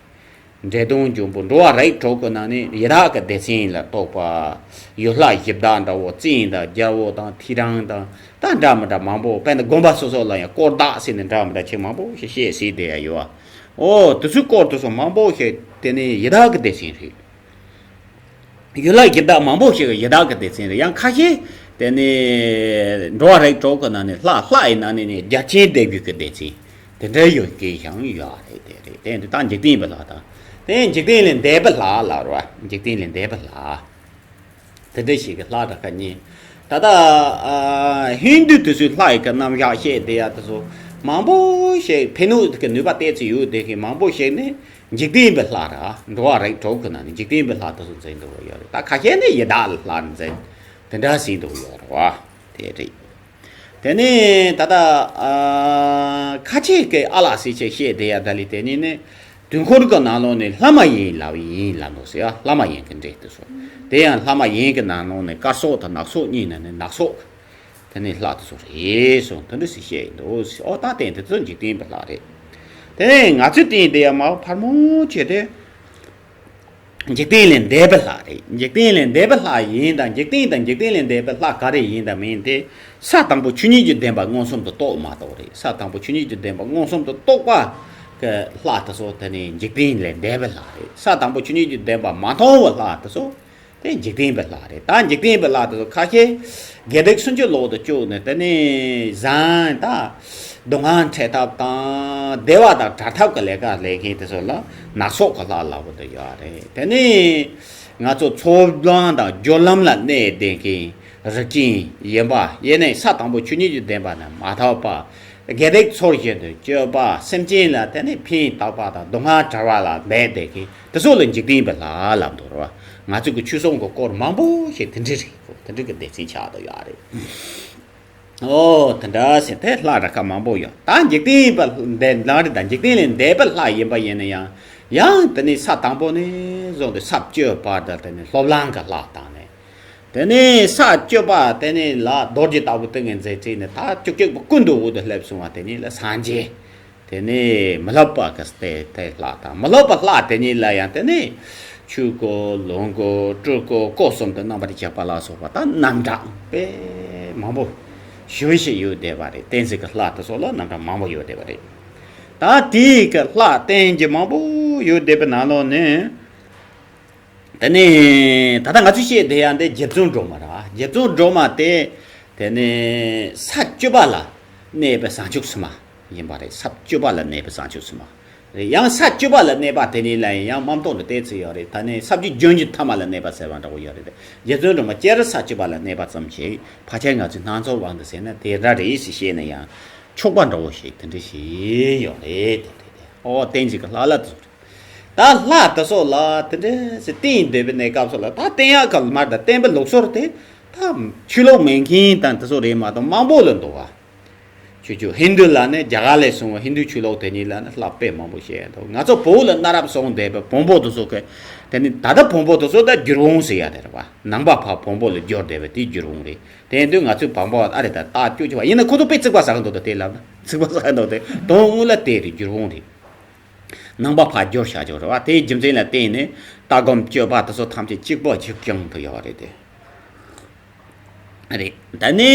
འདྲེ་གདོན་འཇོམས་པོ། འགྲོ་བ་རིགས་དྲུག་གི་ནང་ནས་ཡི་དྭགས་ཀྱི་སྡེ་ཚན་ལ་གཏོགས་པ། ཡུལ་ལྷ་གཞི་བདག་འདྲ་བོ། བཙན་དང་རྒྱལ་པོ་དང་ཐེའུ་རང་དང་ད་འདྲ་མི་འདྲ་མང་པོ། དཔེར་ན་དགོན་པ་སོ་སོ་ལ་ཡང་དཀོར་བདག་ཟེར་ནས་འདྲ་མི་འདྲ་ཆེ་མང་པོ་ཞིག་བཤད་སྲིད་དེ་ཡ་ཡོད། ཨོ་དེ་ཚོའི་སྐོར་དེ་ཚོ་མང་པོ་ཞིག་དེ་ནི་ཡི་དྭགས་ཀྱི་སྡེ་ཚན་རེད། ཡུལ་ལྷ་གཞི་བདག་མང་པོ་ཞིག་ཡི་དྭགས་ཀྱི་སྡེ་ཚན་རེད། ཡང་ཁ་ཤས་དེ་ནི་འགྲོ་བ་རིགས་དྲུག་གི་ནང་ནས་ལྷ། ལྷ་ཡི་ནང་ནས་ནི་རྒྱལ་ཆེན་སྡེ་བརྒྱད་ཀྱི་སྡེ་ཚན་དེ་འདྲ་ཡོད་མཁན་ཡང་ཡོད་རེད། དེ་རེད། དེ་འདི་ད་འཇིག་རྟེན་པའི་ལྷ་དང་། དེ་འཇིག་རྟེན་ལས་འདས་པའི་ལྷ་ལ་རོ། འཇིག་རྟེན་ལས་འདས་པའི་ལྷ། དེ་འདྲ་ཞིག་གི་ལྷ་དང་ཁ་གཉིས། ད་ལྟ་ཨ་ཧིན་རྡུ་དེ་ཚོའི་ལྷ་ཡི་གི་རྣམ་གཞག་བཤད་དེ་ཡ་དེ་ཚོ་མང་པོ་ཞིག་ཕན་ནུས་ཀྱི་ནུས་པ་ཏོག་ཙམ་ཡོད་དེ་གི་མང་པོ་ཞིག་ནི་འཇིག་རྟེན་པའི་ལྷ་ར། འགྲོ་བ་རིགས་དྲུག་གི་ནང་ནས་འཇིག་རྟེན་པའི་ལྷ་དེ་ཚོ་འཛིན་འདུག་ཡོད་རེད། ད་ཁ་ཤས་ནི་ཡི་དྭགས་ལ་ལྷ་འཛིན་དེ་འདྲ་ཟིན་འདུག་ཡོད་རེད་བ། དེ་རེད། དེ་ནས་ད་ལྟ་ཨ་ཁ་ཆེ་གི་ཨ་ལགས་སྲས་ཆེ་བཤད་དེ་ཡ་ད་ལི་དེ་ནི་ནི། དུས་འཁོར་གྱི་ནང་ལོགས་ནས་ལྷ་མ་ཡིན་ལབ་ཡིན་ལབ་འདུག་ཟེར་ཡ། ལྷ་མ་ཡིན་གྱི་འདྲེ་དེ་ཚོ། དེ་ཡང་ལྷ་མ་ཡིན་གྱི་ནང་ལོགས་ནས་དཀར་སོག་དང་ནག་སོག་གཉིས་ནས་ནི་ནག་སོག་དེ་ནི་ལྷ་དེ་ཚོ་རེད་གསུངས་དེ་འདྲ་ཞིག་བཤད་ཡིན་འདུག་ཟེར། ཨོ་ད་དེ་འདི་ཚོ་འཇིག་རྟེན་པའི་ལྷ་རེད། དེ་ནས་ང་ཚོའི་སྟེང་དེ་ཡ་མ་ཕར་མོ་བྱས་ཏེ། འཇིག་རྟེན་ལས་འདས་པའི་ལྷ་རེད། འཇིག་རྟེན་ལས་འདས་པའི་ལྷ་ཡིན་དང་འཇིག་རྟེན་དང་འཇིག་རྟེན་ལས་འདས་པའི་ལྷ་ག་རེ་ཡིན་དང་མིན་དེ། ས་དང་པོ་ཆོས་ཉིད་ཀྱི་བདེན་པ་མངོན་སུམ་དུ་རྟོགས་མ་གཏོགས་རེད། ས་དང་པོ་ཆོས་ཉིད་ཀྱི་བདེན་པ་མངོན་སུམ་དུ་རྟོགས་པ་གི་ལྷ་དེ་ཚོ་དེ་ནི་འཇིག་རྟེན་ལས་འདས་པའི་ལྷ་རེད། ས་དང་པོ་ཆོས་ཉིད་ཀྱི་བདེན་པ་མ་མཐོང་བའི་ལྷ་དེ་ཚོ་དེ་འཇིག་རྟེན་པའི་ལྷ་རེད། ད་འཇིག་རྟེན་པའི་ལྷ་དེ་ཚོ་ཁ་ཤས་དགེ་སྡིག་སུམ་ཅུ་ལོག་ཏུ་བཅུག་ནས་དེ་ནི་བཟང་ད་སྡུག་བསྔལ་འཕྲད་ཐབས་དང་བདེ་བ་དང་བྲལ་ཐབས་ཀྱི་ལས་ཀ་ལས་མཁན་དེ་ཚོ་ལ་ནག་སོག་གི་ལྷ་ལབ་ཀྱི་ཡོད་རེད། དེ་ནི། ང་ཚོ་ཚོགས་ལམ་དང་སྦྱོར་ལམ་ལ་གནས་བསྡད་མཁན་རིགས་ཅན་ཡིན་པ་ཡིན་ནའི་ས་དང་པོ་ཆོས་ཉིད་ཀྱི་བདེན་པ་ནི་མ་ཐོབ་པ། དགེ་སྡིག་ཚུལ་བཞིན་དུ་སྤྱོད་པ། སེམས་ཅན་ལ་དེ་ནི་ཕན་བཏགས་པ་དང་སྡུག་བསྔལ་བྲལ་བ་ལ་འབད་བསྡད་མཁན་དེ་ཚོ་ལ་འཇིག་རྟེན་པའི་ལྷ་ལབ་འདུག་རེད་བ། ང་ཚོ་གི་ཆོས་སྲུང་གི་སྐོར་མང་པོ་ཞིག་དེ་འདྲ་རེད། དེ་འདྲ་གི་སྡེ་ཚན་ཆགས་བསྡད་ཡོད་རེད། ཨོ་དེ་འདྲ་ཟེར་དེ་ལྷ་རིགས་ཁ་མང་པོ་ཡོད། ད་འཇིག་རྟེན་པ་འདས་ལམ་རེད། ད་འཇིག་རྟེན་ལས་འདས་པའི་ལྷ་ཡིན་པ་ཡིན་ན་ཡང་ཡང་དེ་ནི་ས་དང་པོ་ནས་བཟུང་སྟེ་ས་བཅུ་བར་དུ་དེ་ནི་སློབ་ལམ་གྱི་ལྷ་དང་ནི། དེ་ནས་ས་བཅུ་པ་དེ་ནི་ལ་རྡོ་རྗེ་ལྟ་བུ་ཏིང་ངེ་འཛིན་བྱས་ནས་ད་བཅུ་གཅིག་པ་ཀུན་ཏུ་འོད་དུ་སླེབས་སོང་བ་དེ་ཉིད་ལ་སངས་རྒྱས། དེ་ནས་མི་སློབ་པ་གི་སྟེ་དེ་ལྷ་དང་མི་སློབ་པ་ལྷ་དེ་ཉིད་ལ་ཡང་དེ་ནས་ཆོས་སྐུ་ལོངས་སྐུ་སྤྲུལ་སྐུ་སྐུ་གསུམ་དུ་རྣམ་པར་བརྒྱན་པ་ལ་སོགས་པ་དང་རྣམ་གྲངས་དཔེ་མང་པོ་ཞེ་པོ་ཞིག་ཡོད་བསྡད་པ་རེད། བསྟན་འཛིན་གྱི་ལྷ་དེ་ཚོ་ལ་རྣམ་གྲངས་མང་པོ་ཡོད་བསྡད་པ་རེད། ད་དེའི་གི་ལྷ་བསྟན་གྱི་མང་པོ་ཡོད་བསྡད་པའི་ནང་ལོགས་ནས། དེ་ནས་ད་ལྟ་ང་ཚོས་བཤད་བསྡད་ཡག་འདི་རྗེ་བཙུན་སྒྲོལ་མ་རེད། རྗེ་བཙུན་སྒྲོལ་མ་དེ་དེ་ནས་ས་བཅུ་པ་ལ་གནས་པའི་བྱང་ཆུབ་སེམས་མ་ཡིན་པ་རེད། ས་བཅུ་པ་ལ་གནས་པའི་བྱང་ཆུབ་སེམས་མ་རེད། ཡང་ས་བཅུ་པ་ལ་གནས་པ་དེ་ཉིད་ལ་ཡང་མང་དུ་ཏོག་ཙམ་ཡོད་རེད། ད་ནི་ས་བཅུ་རྒྱུན་གྱི་ཐ་མ་ལ་གནས་པ་ཟེར་བ་འདྲ་བོ་ཡོད་རེད། རྗེ་བཙུན་སྒྲོལ་མ་སྤྱིར་ས་བཅུ་པ་ལ་གནས་པ་ཙམ་ཞིག་ཕལ་ཆེར་ང་ཚོའི་སྣང་ཚོར་དབང་དུ་བྱས་ན་དེ་འདྲ་རེད་ཞེས་བཤད་ན་ཡང་ཆོག་པ་འདྲ་བོ་ཞིག་དེ་འདྲ་ཞིག་ཡོད་རེད། དེ་རེད་དེ། ཨོ་བསྟན་འཛིན་གྱི་ལྷ་ལ་ཚུར། ད་ལྷ་དེ་ཚོ་ལ་དེ་འདྲ་ཞིག་བསྟེན་འདོད་པའི་གནས་སྐབས་སུ་ལ་ད་བསྟེན་ཡག་ག་ལ་མར་ད་བསྟེན་པའི་ལུགས་སྲོལ་དེ་ད་ཆོས་ལུགས་མེད་མཁན་དང་དེ་ཚོ་རེད་མ་གཏོགས་མང་པོ་ལ་འདུག་བ། ཆོས་ཆོས་ཧིན་དུ་ལ་ནི་རྒྱ་གར་ལས་བྱུང་བ་ཧིན་དུ་ཆོས་ལུགས་དེ་གཉིས་ལ་ནི་ལྷ་དཔེ་མང་པོ་བཤད་ཡ་འདུག་ང་ཚོ་བོད་ལ་གནའ་རབས་སོང་བསྡད་པའི་བོན་པོ་དེ་ཚོ་གི་དེ་ནི་ད་ལྟ་བོན་པོ་དེ་ཚོ་ད་རྒྱུད་བོན་ཟེར་ཡ་དེ་རེད་བ། ནང་པ་ཕར་བོན་པོ་ལ་བསྒྱུར་བསྡད་པའི་དེའི་རྒྱུད་བོན་རེད། དེ་ཡིན་དུས་ང་ཚོའི་བོན་པོ་ཨ་རེ་ད་ལྟ་སྐྱོ་ཆེ་བ་ཡིན་ན་ཁོ་ཚོ་དཔེ་རྩིག་པ་ཟ་གི་འདུག་ད་དེ་ལབ་ན་རྩིག་པ་ཟ་གི་འདུག་དེ་དོན་དངོས་ལ་དེ་རེད། རྒྱུད་བོན་རེད། ནང་པ་ཕར་བསྒྱུར་བྱ་ཆོག་རེད་བ། དེའི་རྒྱུ་མཚན་ལ་བརྟེན་ནས་ལྟ་སྒོམ་སྤྱོད་པ་དེ་ཚོ་ཐམས་ཅད་གཅིག་པ་གཅིག་རྐྱང་དུ་ཡོད་རེད་དེ། རེད། ད་ནི་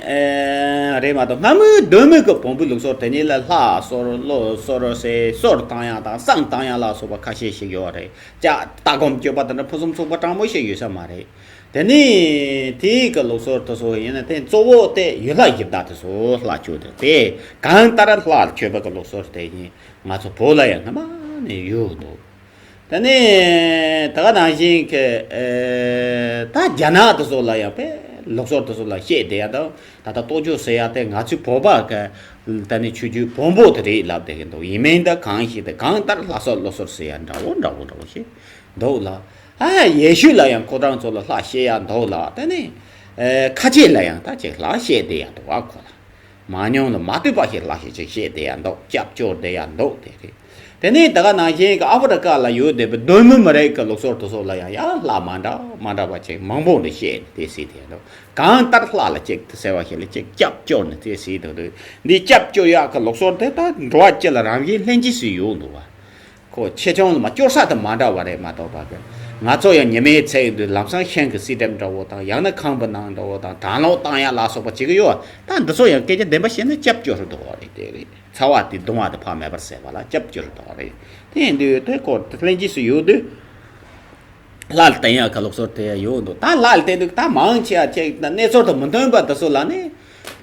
ཨེ་རེད་མ་གཏོགས་སྔ་མོའི་གདོད་མའི་གི་བོན་པོའི་ལུགས་སྲོལ་དེ་ཉིད་ལ་ལྷ་གསོལ་བློ་གསོལ་ཟེར་གསོལ་བཏང་ཡ་དང་བསང་བཏང་ཡ་ལ་སོགས་པ་ཁ་ཤས་ཤིག་ཡོད་རེད། ཅག་ལྟ་སྒོམ་སྤྱོད་པ་དེ་འདྲ་ཕུན་སུམ་ཚོགས་པ་དྲང་པོ་ཞིག་ཡོད་ས་མ་རེད། དེ་ནི་དེའི་གི་ལུགས་སྲོལ་དེ་ཚོ་ཡིན་ན་དེ་གཙོ་བོ་དེ་ཡུལ་ལྷ་གཞི་བདག་དེ་ཚོ་ལྷ་མཆོད་དེ་དེ་གང་ལྟར་ལྷ་མཆོད་པ་གི་ལུགས་སྲོལ་དེ་ཡིན། ང་ཚོ་བོད་ལ་ཡང་སྔ་མ་ནས་ཡོད་འདུག་དེ་ནས་ད་ག་ནང་བཞིན་གྱི་ཨེ་ད་རྒྱ་ནག་དེ་ཚོ་ལ་ཡང་དཔེ་ལུགས་སྲོལ་དེ་ཚོ་ལ་བཤད་བསྡད་ཡ་དང་ད་ལྟ་ལྟོ་ཆོས་ཟེར་ཡ་དེ་ང་ཚོའི་བོད་པ་གི་ད་ནི་ཆོས་བརྒྱུད་བོན་པོ་དེ་རེད་ལབ་བསྡད་ཀྱི་འདུག་ཡིན་མིན་ད་གང་ཞིག་དེ་གང་ལྟར་ལྷ་གསོལ་བློ་གསོལ་ཟེར་ཡ་འདྲ་བོ་འདྲ་བོ་འདྲ་བོ་ཞིག་འདུག་ལ། ཨ་ཡེ་ཤུ་ལ་ཡང་ཁོ་རང་ཚོ་ལ་ལྷ་བཤད་ཡ་འདུག་ལ། དེ་ནས་ཨེ་ཁ་ཆེ་ལ་ཡང་ད་ཅིག་ལྷ་བཤད་བསྡད་ཡ་འདུག་ཨ་ཁོ་ལ། མང་ཉུང་ལ་མ་ལྟོས་པ་ཞིག་ལྷ་ཞིག་ཅིག་བཤད་བསྡད་ཡ་འདུག་སྐྱབས་བཅོལ་བསྡད་ཡ་འདུག་དེ་རེད། དེ་ནས་ད་ག་ནང་བཞིན་གྱི་ཨ་ཧྥེ་རི་ཀ་ལ་ཡོད་བསྡད་པའི་གདོད་མའི་མི་རིགས་ཀྱི་ལུགས་སྲོལ་དེ་ཚོ་ལ་ཡང་ཡང་ལྷ་མ་འདྲ་མ་འདྲ་བ་ཅིག་མང་པོ་འདི་བཤད་ནས་དེ་ཟེར་བསྡད་ཡ་འདུག་གང་ལྟར་ལྷ་ལ་ཅིག་དེ་ཟེར་བ་ཞིག་ལ་ཅིག་སྐྱབས་བཅོལ་ནས་དེ་ཟེར་འདུག་དུས་འདི་སྐྱབས་བཅོལ་ཡག་གི་ལུགས་སྲོལ་དེ་ད་འགྲོ་བ་སྤྱི་ལ་རང་བཞིན་ལྷན་སྐྱེས་སུ་ཡོད་འདུག་བ། ཁོ་ཆེ་ཆུང་ལ་མ་སྐྱོར་ས་དང་མ་འདྲ་བ་རེད་མ་གཏོགས་པ་གི། ང་ཚོ་ཡང་ཉི་མའི་ཚེ་ཡི་དུས་ལམ་སང་ཤིང་གི་སི་ཏེམ་འདྲ་བོ་དང་ཡང་ན་ཁང་པའི་ནང་འདྲ་བོ་དང་གྲང་གློག་བཏང་ཡ་ལ་སོགས་པ་བྱེད་ཀྱི་ཡོད། ད་འདི་ཚོ་ཡང་སྐད་ཆ་བདེན་པ་བཤད་ན་སྐྱབས་བཅོལ་རུ་འདུག་བ་རེད་དེ་རེད། ཚ་བ་དེ་གདུང་བ་དེ་ཕར་མེད་པར་བཟོས་པ་ལ་སྐྱབས་བཅོལ་རུ་འདུག་བ་རེད། དེ་ཡིན་དུས་དེ་ཁོ་ལྷན་སྐྱེས་སུ་ཡོད་དུས། ལྷ་ལ་བརྟེན་ཡག་གི་ལུགས་སྲོལ་དེ་ཡང་ཡོད་འདུག་ད་ལྷ་ལ་བརྟེན་དུས་ད་མང་ཆེ་བ་ཅིག་ད་གནས་ཚུལ་དང་མི་མཐུན་པ་དེ་ཚོ་ལ་ནི་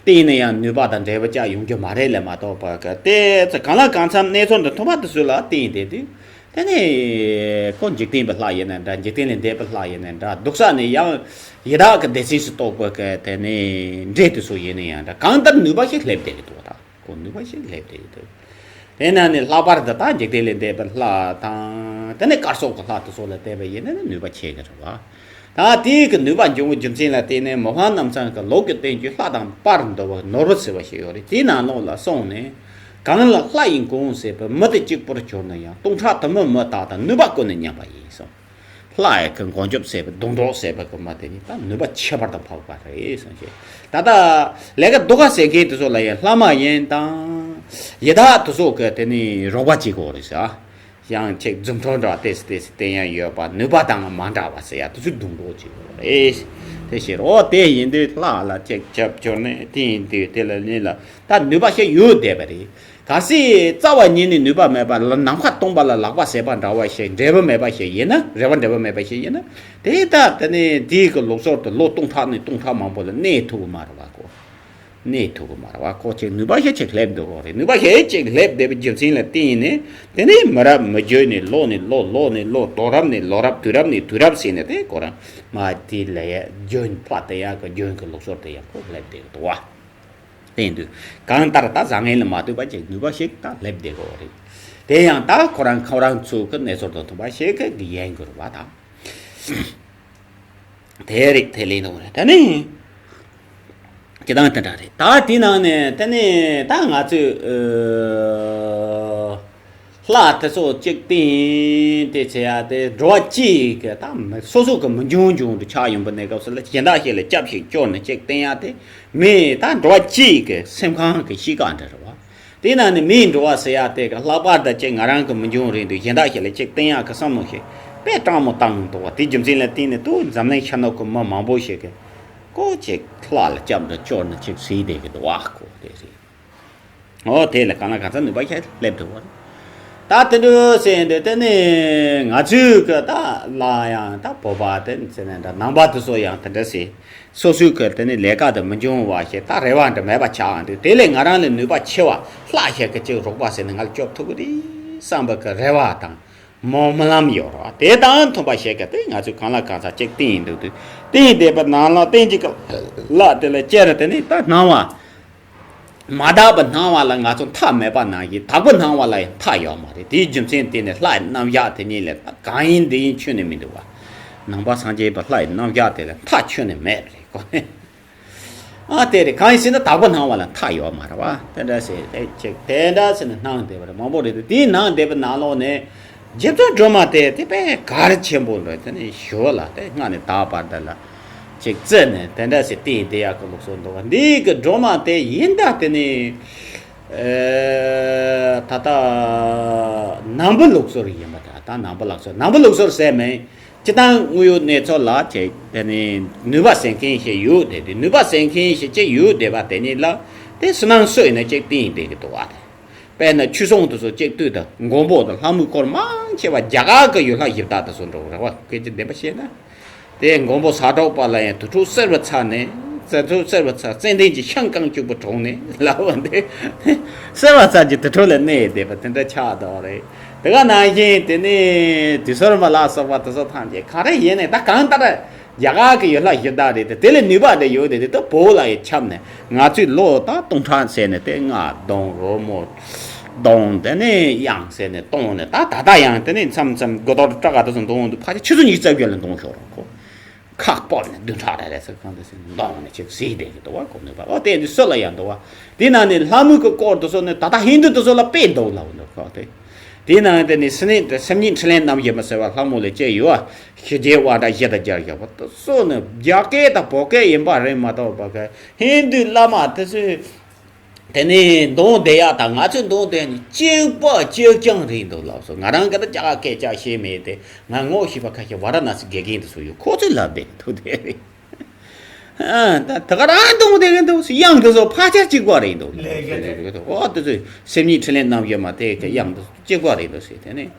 བརྟེན་ནས་ཡང་ནུས་པ་དང་འབྲས་བུ་ཅག་ཡོང་རྒྱུ་མ་རེད་ལས་མ་གཏོགས་པ་གི་དེ་ཚོ་གང་ལ་གང་འཚམ་གནས་ཚུལ་དང་མཐུན་པ་དེ་ཚོ་ལ་བརྟེན་བསྡད་དུས་དེ་ནི་ཁོ་འཇིག་རྟེན་པའི་ལྷ་ཡིན་ན་འདྲ་འཇིག་རྟེན་ལས་འདས་པའི་ལྷ་ཡིན་ན་འདྲ་སྡུག་ས་ནས་ཡང་ཡི་དྭགས་ཀྱི་སྡེ་ཚན་སུ་གཏོགས་པ་གི་དེ་ནི་འདྲེ་དེ་ཚོ་ཡིན་ན་ཡང་འདྲ་གང་ལྟར་ནུས་པ་ཞིག་སླེབས་བསྡད་ཀྱི་འདུག་ད། ཁོ་ནུས་པ་ཞིག་སླེབས་བསྡད་ཀྱི་འདུག་དེ་ན་ནི་ལྷག་པར་དུ་ད་འཇིག་རྟེན་ལས་འདས་པའི་ལྷ་དང་དེ་ནས་དཀར་སོགས་ཀྱི་ལྷ་དེ་ཚོ་ལ་བལྟས་པ་ཡིན་ན་ནི་ནུས་པ་ཆེ་གི་རེད་བ། ད་དེའི་གི་ནུས་པ་འབྱུང་བའི་རྒྱུ་མཚན་ལ་བརྟེན་ནས་མི་ཕམ་རྣམ་ཚང་གི་ལུགས་ཀྱི་བསྟན་བཅོས་ལྷ་དང་པར་འདོ་བ་ནོར་བུ་ཟེར་བ་ཞིག་ཡོད་རེད། དེའི་ནང་ལོགས་ལ་སོང་ནས་གང་ལ་ལྷ་ཡིས་འགོངས་ཟེར་བའི་མི་དེ་གཅིག་པུར་གྱུར་ན་ཡང་སྟོང་ཕྲག་དུ་མའི་མི་དག་དང་ནུས་པ་ཀུན་ནས་མཉམ་པ་ཡིན་གསུངས། ལྷ་ཡི་གི་མགོན་སྐྱབས་ཟེར་བའི་སྡོང་གྲོགས་ཟེར་བ་གི་མ་དེ་ནི་ད་ནུས་པ་ཁྱད་པར་དུ་འཕགས་པ་རེད་གསུངས་ཤིང་། ད་ལྟ་ལས་ཀ་སྡུག་ག་ཟེར་མཁན་དེ་ཚོ་ལ་ཡང་ལྷ་མ་ཡིན་དང་ཡི་དྭགས་དེ་ཚོ་གི་དེ་ནི་རོགས་པ་བྱེད་དགོས་རེད་ཟེར། ཡང་ཅིག་རྫུ་འཕྲུལ་འདྲ་བ་ཏེས་ཏེས་བསྟན་ཡ་ཡོད་པ་ནུས་པ་དང་མ་འདྲ་བ་ཟེར་ཡ་དེ་ཚོ་སྡོང་གྲོགས་བྱེད་དགོས་རེད། དེ་ཕྱིར་འོ་དེ་ཡིན་དུས་ལྷ་ལ་ཅིག་ཁྱབ་སྐྱོར་ནས་དེ་ཡིན་དུས་དེ་ལ་ནི་ལ་ད་ནུས་པ་ཞིག་ཡོད་བསྡད་པ་རེད། གལ་སྲིད་རྩ་བ་ཉིད་ནས་ནུས་པ་མེད་པ་ལ་ནམ་མཁའ་སྟོང་པ་ལ་ལག་པ་ཟེར་བ་འདྲ་བ་ཞིག་འབྲས་བུ་མེད་པ་ཞིག་ཡིན་ན་རེ་བ་འབྲས་བུ་མེད་པ་ཞིག་ཡིན་ན་དེ་ལྟ་དེ་ནས་དེའི་གི་ལུགས་སྲོལ་དུ་ལོ་སྟོང་ཕྲག་ནས་སྟོང་ཕྲག་མང་པོ་ལ་གནས་ཐུབ་ཀྱི་མ་རེད་བ་ཁོ། གནས་ཐུབ་ཀྱི་མ་རེད་བ་ཁོ་ཅིག་ནུས་པ་ཞིག་ཅིག་སླེབས་འདུག་གོ་རེད། ནུས་པ་ཞིག་ཅིག་སླེབས་བསྡད་པའི་རྒྱུ་མཚན་ལ་བརྟེན་ནས་དེ་ནས་མི་རབས་མི་རྒྱུད་ནས་ལོ་ནས་ལོ་ལོ་ནས་ལོ་ལོ་རབས་ནས་ལོ་རབས་དུས་རབས་ནས་དུས་རབས་ཟེར་ནས་དེ་ཁོ་རང་མ་དེ་ལས་རྒྱུན་ཕ་དེ་ཡག་གི་རྒྱུན་གྱི་ལུགས་སྲོལ་དེ་ཡང་ཁོ་སླེབས་བསྡད་འདུག་བ། དེ་ཡིན་དུས་གང་ལྟར་ད་བཟང་ངན་ལ་མ་ལྟོས་པ་ཅིག་ནུས་པ་ཞིག་ད་སླེབས་བསྡད་ཀྱི་ཡོད་རེད། དེ་ཡང་ད་ཁོ་རང་ཁོ་རང་ཚོ་གི་གནས་ཚུལ་དང་མཐུན་པ་ཞིག་གི་ཡིན་དགོས་རེད་བ་ད། དེ་རིགས་དེ་ལས་འདུག་རེད་ད་ནི། སྤྱི་བཏང་དེ་འདྲ་རེད་ད་དེ་ནང་ནས་ད་ནི་ད་ང་ཚོས་ཨ། ལྷ་དེ་ཚོ་གཅིག་བསྟེན་དེ་བྱེད་ཡ་དེ་འགྲོ་བ་གཅིག་གི་ད་སོ་སོ་གི་མི་འབྱུང་འབྱུང་དུ་ཆགས་ཡོང་པའི་གནས་སྐབས་སུ་ལ་གཞན་དག་ཞིག་ལ་སྐྱབས་ཤིག་བཅོལ་ནས་གཅིག་བསྟེན་ཡ་དེ་མི་ད་འགྲོ་བ་གཅིག་གི་སེམས་ཁམས་ཀྱི་གཤིས་ཀ་འདྲ་རེད་བ། དེ་ན་ནི་མིའི་འགྲོ་བ་ཟེར་ཡ་དེ་གི་ལྷག་པར་དུ་གཅིག་ང་རང་གི་མི་འབྱུང་རེད་འདུག་གཞན་དག་ཞིག་ལ་གཅིག་བསྟེན་ཡ་གི་བསམ་བློ་ཞིག་དཔེ་སྤྲང་མོ་བཏང་འདུག་བ། དེ་རྒྱུ་མཚན་ལ་བརྟེན་ནས་ཏུ་འཛམ་གླིང་ཤར་ནུབ་ཀྱི་མི་མང་པོ་ཞིག་གི་ཀོ་གཅིག་ལྷ་ལ་སྐྱབས་འགྲོ་བཅོལ་ནས་གཅིག་ཟེར་བསྡད་ཀྱི་འདུག་བ་ཁོ་དེ་རེད། འོ་དེ་ལ་གང་ལ་གང་འཚམ་ནུས་པ་ཞིག་སླེབས་འདུག་བ། ད་དེ་འདྲ་ཟེར་འདུག་དེ་ནི་ང་ཚོའི་གི་ད་ལ་ཡང་ད་བོད་པ་དེ་ཟེར་ནས་འདྲ་ནང་པ་དེ་ཚོ་ཡང་དེ་འདྲ་ཟེར། སོ་སོའི་གི་དེ་ནི་ལས་ཀ་དེ་མི་འབྱུང་བ་ཞིག་ད་རེ་བ་འདྲ་མེད་པ་ཆགས་འདུག་དེ་ལས་ང་རང་ལས་ནུས་པ་ཆེ་བ་ལྷ་ཞིག་གི་གཅིག་རོགས་པ་ཟེར་ནས་ང་ལ་སྐྱོབ་ཐུབ་ཀྱི་རེད་བསམ་པའི་གི་རེ་བ་དང་སྨོན་ལམ་ཡོད་རེད་བ། དེ་དང་མཐུན་པ་ཞིག་གི་དེ་ང་ཚོས་གང་ལ་གང་འཚམ་གཅིག་བསྟེན་ཡིན་འདུག་དུས་བསྟེན་བསྡད་པ་ནང་ལ་བསྟེན་གཅིག་གི་ལ་དེ་ལ་ཅེར་དེ་ནི་ད་སྣང་བ། མ་དག་པའི་སྣང་བ་ལ་ང་ཚོ་མཐའ་མེད་པ་ནང་བཞིན་དག་པའི་སྣང་བ་ལ་ཡང་མཐའ་ཡོད་མ་རེད། དེའི་རྒྱུ་མཚན་དེ་ནི་ལྷའི་རྣམ་གཞག་དེ་ཉིད་ལས་གང་ཡིན་འདི་ཡིན་ཁྱོན་ནས་མི་འདུག་བ། ནང་པ་སངས་རྒྱས་པའི་ལྷའི་རྣམ་གཞག་དེ་ལ་མཐའ་ཁྱོན་ནས་མེད་པ་རེད་ཀོ། ཨ་དེ་རེད། གང་ཡིན་ཟེར་ན་དྭགས་པོ་སྣང་བ་ལ་མཐའ་ཡོད་མ་རེད་བ། དེ་འདྲ་ཟེར་དེ་ཅིག་དེ་འདྲ་ཟེར་ནས་སྣང་བསྡད་པ་རེད། མང་པོ་རེད་དེ། དེའི་སྣང་བསྡད་པའི་ནང་ལོགས་ནས་རྗེ་བཙུན་སྒྲོལ་མ་དེ་དེ་དཔེ་གལ་ཆེན་པོ་འདྲ། དེ་ནས་ཞོ་ལ་དེ་སྔ་ནས་ད་བར་དུ་ལ་ཅིག་བརྩིས་ནས་དེ་འདྲ་ཟེར་བསྟན་བསྡད་ཡག་གི་ལུགས་སྲོལ་འདུག་བ། འདི་གི་སྒྲོལ་མ་དེ་ཡིན་ད་དེ་ནས་ཨེ་ད་ལྟ་ནང་པའི་ལུགས་སྲོལ་ཡིན་པ། ད་ལྟ་ནང་པའི་ལུགས་སྲོལ། ནང་པའི་ལུགས་སྲོལ་ཟེར་མིན། སྤྱིར་བཏང་དངོས་ཡོད་གནས་ཚུལ་ལ་བྱས་དེ་ནས་ནུས་པ་ཟད་མཁན་ཞིག་ཡོད་དེ། དེ་ནུས་པ་ཟད་མཁན་ཞིག་ཅིག་ཡོད་བསྡད་པ་དེ་ཉིད་ལ་དེ་ཕྱི་ནང་སྲོལ་ཡིན་ན་ཅིག་བསྟན་བསྡད་ཀྱི་འདུག་བ། དེ་དཔེར་ན་ཆོས་སྲུང་དེ་ཚོ་གཅིག་བསྡུས་དང་མགོན་པོ་དང་ལྷ་མོའི་སྐོར་མང་ཆེ་བ་རྒྱ་གར་གྱི་ཡུལ་ལྷ་གཞི་བདག་དེ་ཚོ་འགྲོ་རེད་བ། སྐད་ཆ་བདེན་པ་བཤད་ན། དེ་མགོན་པོ་ཟ་འཕྲོག་པ་ལ་ཡང་དུར་ཁྲོད་གསེར་བུ་ཚ་ནས། དུར་ཁྲོད་གསེར་བུ་ཚ་ཙན་དན་གྱི་ཤིང་རྐང་གཅིག་པུ་དྲངས་ནས་ལབ་པ་འདི། གསེར་བུ་ཚ་གྱི་དུར་ཁྲོད་ལ་གནས་བསྡད་པ་དེ་འདྲ་ཆགས་འདུག་རེད། དེ་ག་ནང་བཞིན་དེ་ནས་དུས་གསར་མ་ལ་སོགས་པ་དེ་ཚོ་ཐམས་ཅད་ག་རེ་ཡིན་ནས་ད་གང་ལྟར་རྒྱ་གར་གྱི་ཡུལ་ལྷ་གཞི་བདག་རེད་དེ། དེ་ལས་ནུས་པ་དེ་ཡོད་དེ། དེ་ད་བོད་ལ་ཡི་ཁྱབ་ནས་ང་ཚོས་ལོ་ད་སྟོང་ཕྲག་ཟེར་ནས་དེ་སྔ་གདོང་རོལ་མོ། གདོང་དེ་ནས་དབྱངས་ཟེར་ནས་གཏོང་ནས། ད་ད་ལྟ་ཡང་དེ་ནས་མཚམས་མཚམས་དགུ་ཐོག་སྤྲ་ག་དེ་ཚོ་གཏོང་འདུག་ཕལ་ཆེར་ཆུ་ཚོད་ཉི་ཤུ་རྩ་བརྒྱད་ལ་གཏོང་ཤོག་རོགས་གོ། ཁག་སྤོབས་ནས་བདུན་ཕྲག་རེ་རེ་ཟེར་གང་དེ་ཟེར་ནས་གཏོང་ནས་ཅིག་གཟིགས་བསྡད་ཀྱི་འདུག་བ། གོ་ནུས་པ། འོ་དེ་འདི་སྲོལ་ལ་ཡང་འདུག་བ། དེ་ནང་ནས་ལྷ་མོའི་གི་སྐོར་དེ་ཚོ་ནི་ད་ལྟ་ཧིན་དུ་དེ་ཚོ་ལ་དཔེ་འདུག་ལབ་འདུག་གོ། དེ་དེ་ནང་དེ་ནས་སེམས་ཉིད་སེམས་ཉིད་འཕྲིན་ལས་རྣམ་བཞི་མ་ཟེར་བ་ལྷ་མོ་ལས་སྐྱེས་ཡོད་བ། ཞི་རྒྱས་དབང་དྲག་བཞི་དང་རྒྱལ་བཞི་པོ་དེ་ཚོ་ནི་རྒྱ་སྐད་དང་བོད་སྐད་ཡིན་པ་རེད་མ་གཏོགས་པ་གི་ཧིན་དུའི་བླ་མ་དེ་ཚོས། དེ་ནས་གདོང་བསྡད་ཡག་དང་ང་ཚོའི་གདོང་བསྡད་ནི་གཅིག་པ་གཅིག་རྐྱང་རེད་འདུག་ལབ་སོང་། ང་རང་གི་ད་རྒྱ་གར་སྐད་ཆ་ཤེས་མེད་དེ། ང་ངོ་ཤེས་པ་ཁ་ཤས་ཝཱ་ར་ཎ་སི་དགེ་རྒན་དེ་ཚོ་ཡོད། ཁོ་ཚོས་ལབ་བསྡད་འདུག་དེ་རེད། ཨ་ད་ད་ག་རང་གདོང་བསྡད་གི་འདུག་དབྱངས་དེ་ཚོ་ཕལ་ཆེར་གཅིག་པ་རེད་འདུག་ལབ་སོང་། འོ་དེ་ཚོས་སེམས་ཉིད་འཕྲིན་ལས་རྣམ་བཞི་མ་དེ་གི་དབྱངས་དེ་ཚོ་གཅིག་པ་རེད་འདུག་ཟེར། དེ་ནས།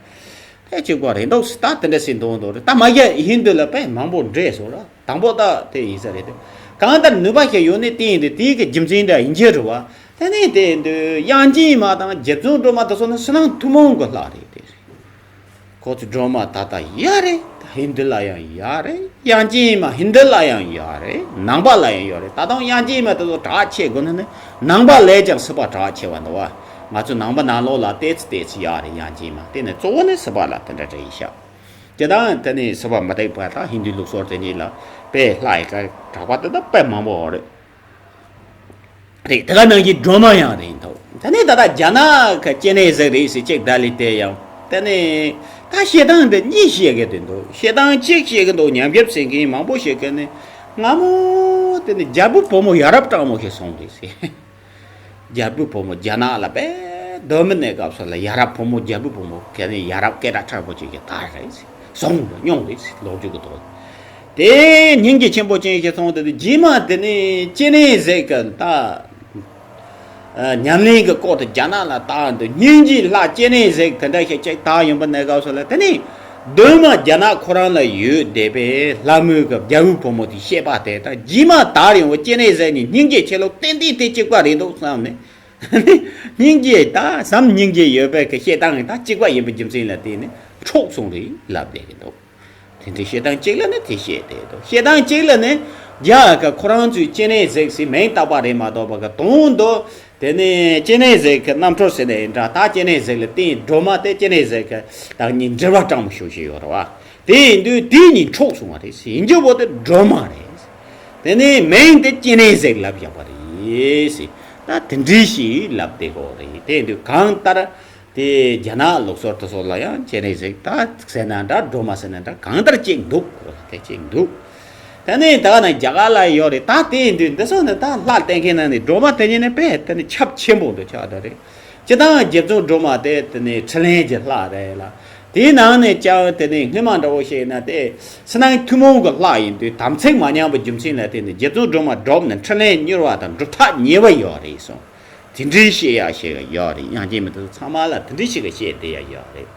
དེ་གཅིག་པ་རེད་འདུག་ད་དེ་འདྲ་ཞིག་འདུག་འདུག་རེད། ད་མ་གཞི་ཧིན་དུ་ལ་དཔེ་མང་པོ་འདྲེས་སོང་ར། དང་པོ་ད་དེ་ཡིན་ས་རེད་དེ། གང་ལྟར་ནུས་པ་ཞིག་ཡོད་ནི་དེ་ཡིན་དུས། དེའི་གི་རྒྱུ་མཚན་འདྲ་ཡིན་གྱི་རེད་བ། དེ་ནས་དེ་འདུག་དབྱངས་ཅན་མ་དང་རྗེ་བཙུན་སྒྲོལ་མ་དེ་ཚོ་ནི་ཕྱི་ནང་ཐུན་མོང་གི་ལྷ་རེད་དེ། ཁོ་ཚོ་སྒྲོལ་མ་ད་ལྟ་ཡོད་རེད། ད་ཧིན་དུ་ལ་ཡང་ཡོད་རེད། དབྱངས་ཅན་མ་ཧིན་དུ་ལ་ཡང་ཡོད་རེད། ནང་པ་ལ་ཡང་ཡོད་རེད། ད་དུང་དབྱངས་ཅན་མ་དེ་ཚོ་གྲགས་ཆེ་དགོས་ན་ནི་ནང་པ་ལས་ཀྱང་སྲིད་པ་གྲགས་ཆེ་བ་འདུག་བ། ང་ཚོ་ནང་པ་ནང་ལོགས་ལ་ཏོག་ཙམ་ཏོག་ཙམ་ཡོད་རེད། དབྱངས་ཅན་མ་དེ་ནི་གཙོ་བོ་ནི་སྲིད་པ་ལ་དེ་འདྲ་འདྲ་ཡིན་ཤག་དེ་དང་དེ་ནི་སྲིད་པ་མི་རྟག་པ་དང་ཧིན་དུའི་ལུགས་སྲོལ་དེ་གཉིས་ལ་དཔེ་ལྷ་ཡི་ག་གྲགས་པ་དེ་དག་དཔེ་མང་པོ་ཡོད་རེད། རེད། དེ་ག་ནང་བཞིན་སྒྲོལ་མ་ཡང་རེད་འདུག་དེ་ནས་ད་ལྟ་རྒྱ་ནག་གི་སྐྱེ་གནས་གཟིགས་རེད་ཟེར་གཅིག་ད་ལི་དེ་ཡང་། དེ་ནས་ད་བཤད་སྟངས་འདི་གཉིས་བཤད་གི་འདུག་བཤད་སྟངས་གཅིག་བཤད་གི་འདུག་ཉམས་ཞིབ་བྱེད་མཁན་མང་པོ་བཤད་གི་ནི། སྔ་མོ་དེ་ནི་རྒྱལ་པོའི་བུ་མོ་ཡ་རབས་སྤྲང་མོ་ཞིག་སོང་རེད་ཟེར། རྒྱལ་པོའི་བུ་མོ་རྒྱ་ནག་ལ་དཔེ་གདོད་མའི་གནས་སྐབས་སུ་ལ་ཡ་རབས་བུ་མོ། རྒྱལ་པོའི་བུ་མོ་ག་ནས་ཡ་རབས་སྐད་གྲགས་མཁན་པོ་ཅིག་གི་དར་རེད་ཟེར། སོང་རེད། མྱོང་རེད་ཟེར། ལོ་རྒྱུས་ཀྱི་ཐོག་དེ་སྙིང་རྗེ་ཆེན་པོ་ཅན་ཞིག་སོང་། དེ་དུས་རྗེས་མ་དེ་ནས་སྐྱེ་གནས་གཟིགས་གི་ད་ཉམས་ལེན་གྱི་སྐོར་དུ་རྒྱ་ནག་ལ་དར་འདུག་སྙིང་རྗེའི་ལྷ་སྐྱེ་གནས་གཟིགས་དེ་འདྲ་ཞིག་ཅིག་དར་ཡོང་པའི་གནས་སྐབས་སུ་ལ། དེ་ནས་གདོད་མ་རྒྱ་ནག་ཁོ་རང་ལ་ཡོད་བསྡད་པའི་ལྷ་མོའི་གི་རྒྱལ་པོའི་བུ་མོ་དེའི་བཤད་པ་དེ་དང་རྗེས་མ་དར་ཡོང་བའི་སྐྱེ་གནས་གཟིགས་ནས་སྙིང་རྗེ་ཆེ་ལོ་ཏན་ཏན་དེ་གཅིག་པ་རེད་འདུག་བསམ་ནས། སྙིང་རྗེ་ད་བསམ་སྙིང་རྗེ་ཡོད་པའི་གི་བཤད་སྟངས་ད་གཅིག་པ་ཡིན་པའི་རྒྱུ་མཚན་ལ་བརྟེན་ནས་འཕྲོག་སོང་རེད་ལབ་བསྡད་ཀྱི་འདུག་དེ་འདྲའི་བཤད་སྟངས་གཅིག་ལ་ནི་དེ་བཤད་བསྡད་འདུག་བཤད་སྟངས་གཅིག་ལ་ནི་རྒྱ་གར་ཁོ་རང་ཚོའི་སྐྱེ་གནས་གཟིགས་ཟེར་མིང་བཏགས་པ་རེད་མ་གཏོགས་པ་གི་དོན་དུ། དེ་ནས་སྐྱེ་གནས་གཟིགས་ཀྱི་རྣམ་འཕྲུལ་ཟེར་ནས་ཡིན་འདྲ། ད་སྐྱེ་གནས་གཟིགས་ལ་བརྟེན་སྒྲོལ་མ་དེ་སྐྱེ་གནས་གཟིགས་ཀྱི་བདག་ཉིད་འབྲེལ་བ་སྤྲང་མོ་ཞུ་བཞིན་ཡོད་རེད་བ། དེ་ཡིན་དུས་དེ་གཉིས་འཕྲོག་སོང་བ་རེད་ཟེར། ཡིན་རྒྱུ་བོ་དེ་སྒྲོལ་མ་རེད། དེ་ནས་མིང་དེ་སྐྱེ་གནས་གཟིགས་ལབ་བཞག་པ་རེད་ཟེར། ད་དེ་འདྲའི་ཞིག་ལབ་བསྡད་ཀྱི་ཡོད་རེད། དེ་ཡིན་དུས་གང་ལྟར་དེ་རྒྱ་ནག་ལུགས་སྲོལ་དེ་ཚོ་ལ་ཡང་སྐྱེ་གནས་གཟིགས་ད་ཟེར་ན་འདྲ། སྒྲོལ་མ་ཟེར་ན་འདྲ། གང་ལྟར་གཅིག་འདུག་དེ་གཅིག་འདུག་དེ་ནས་ད་ནི་རྒྱ་གར་ལ་ཡོད་རེད། ད་དེ་ཡིན་དུས་འདི་ཚོ་ནི་ད་ལྷ་བསྟེན་མཁན་ནང་ནས་སྒྲོལ་མ་དེ་ཉིད་ནི་དཔེ་དེ་ནི་ཁྱབ་ཆེན་པོ་འདུག་ཆགས་བསྡད་རེད། སྤྱིར་བཏང་རྗེ་བཙུན་སྒྲོལ་མ་དེ་དེ་ནི་འཕྲིན་ལས་ཀྱི་ལྷ་རེད་ལ། དེའི་ནང་ནས་ཀྱང་དེ་ནི་སྔོན་མ་འདྲ་བོ་ཞིག་ན་དེ་ཕྱི་ནང་ཐུན་མོང་གི་ལྷ་ཡིན་དུས་དམ་ཚིག་མ་ཉམས་པའི་རྒྱུ་མཚན་ལ་བརྟེན་ནས་རྗེ་བཙུན་སྒྲོལ་མ་སྒྲུབ་ན་འཕྲིན་ལས་མྱུར་བ་དང་སྒྲུབ་ཐག་ཉེ་བ་ཡོད་རེད་གསུངས། དེ་འདྲའི་བཤད་ཡག་བཤད་ཡག་ཡོད་རེད། དབྱངས་ཅན་མ་དེ་ཚོ་ཚང་མ་ལ་དེ་འདྲའི་ཞིག་གི་བཤད་བསྡད་ཡག་ཡོད་རེད།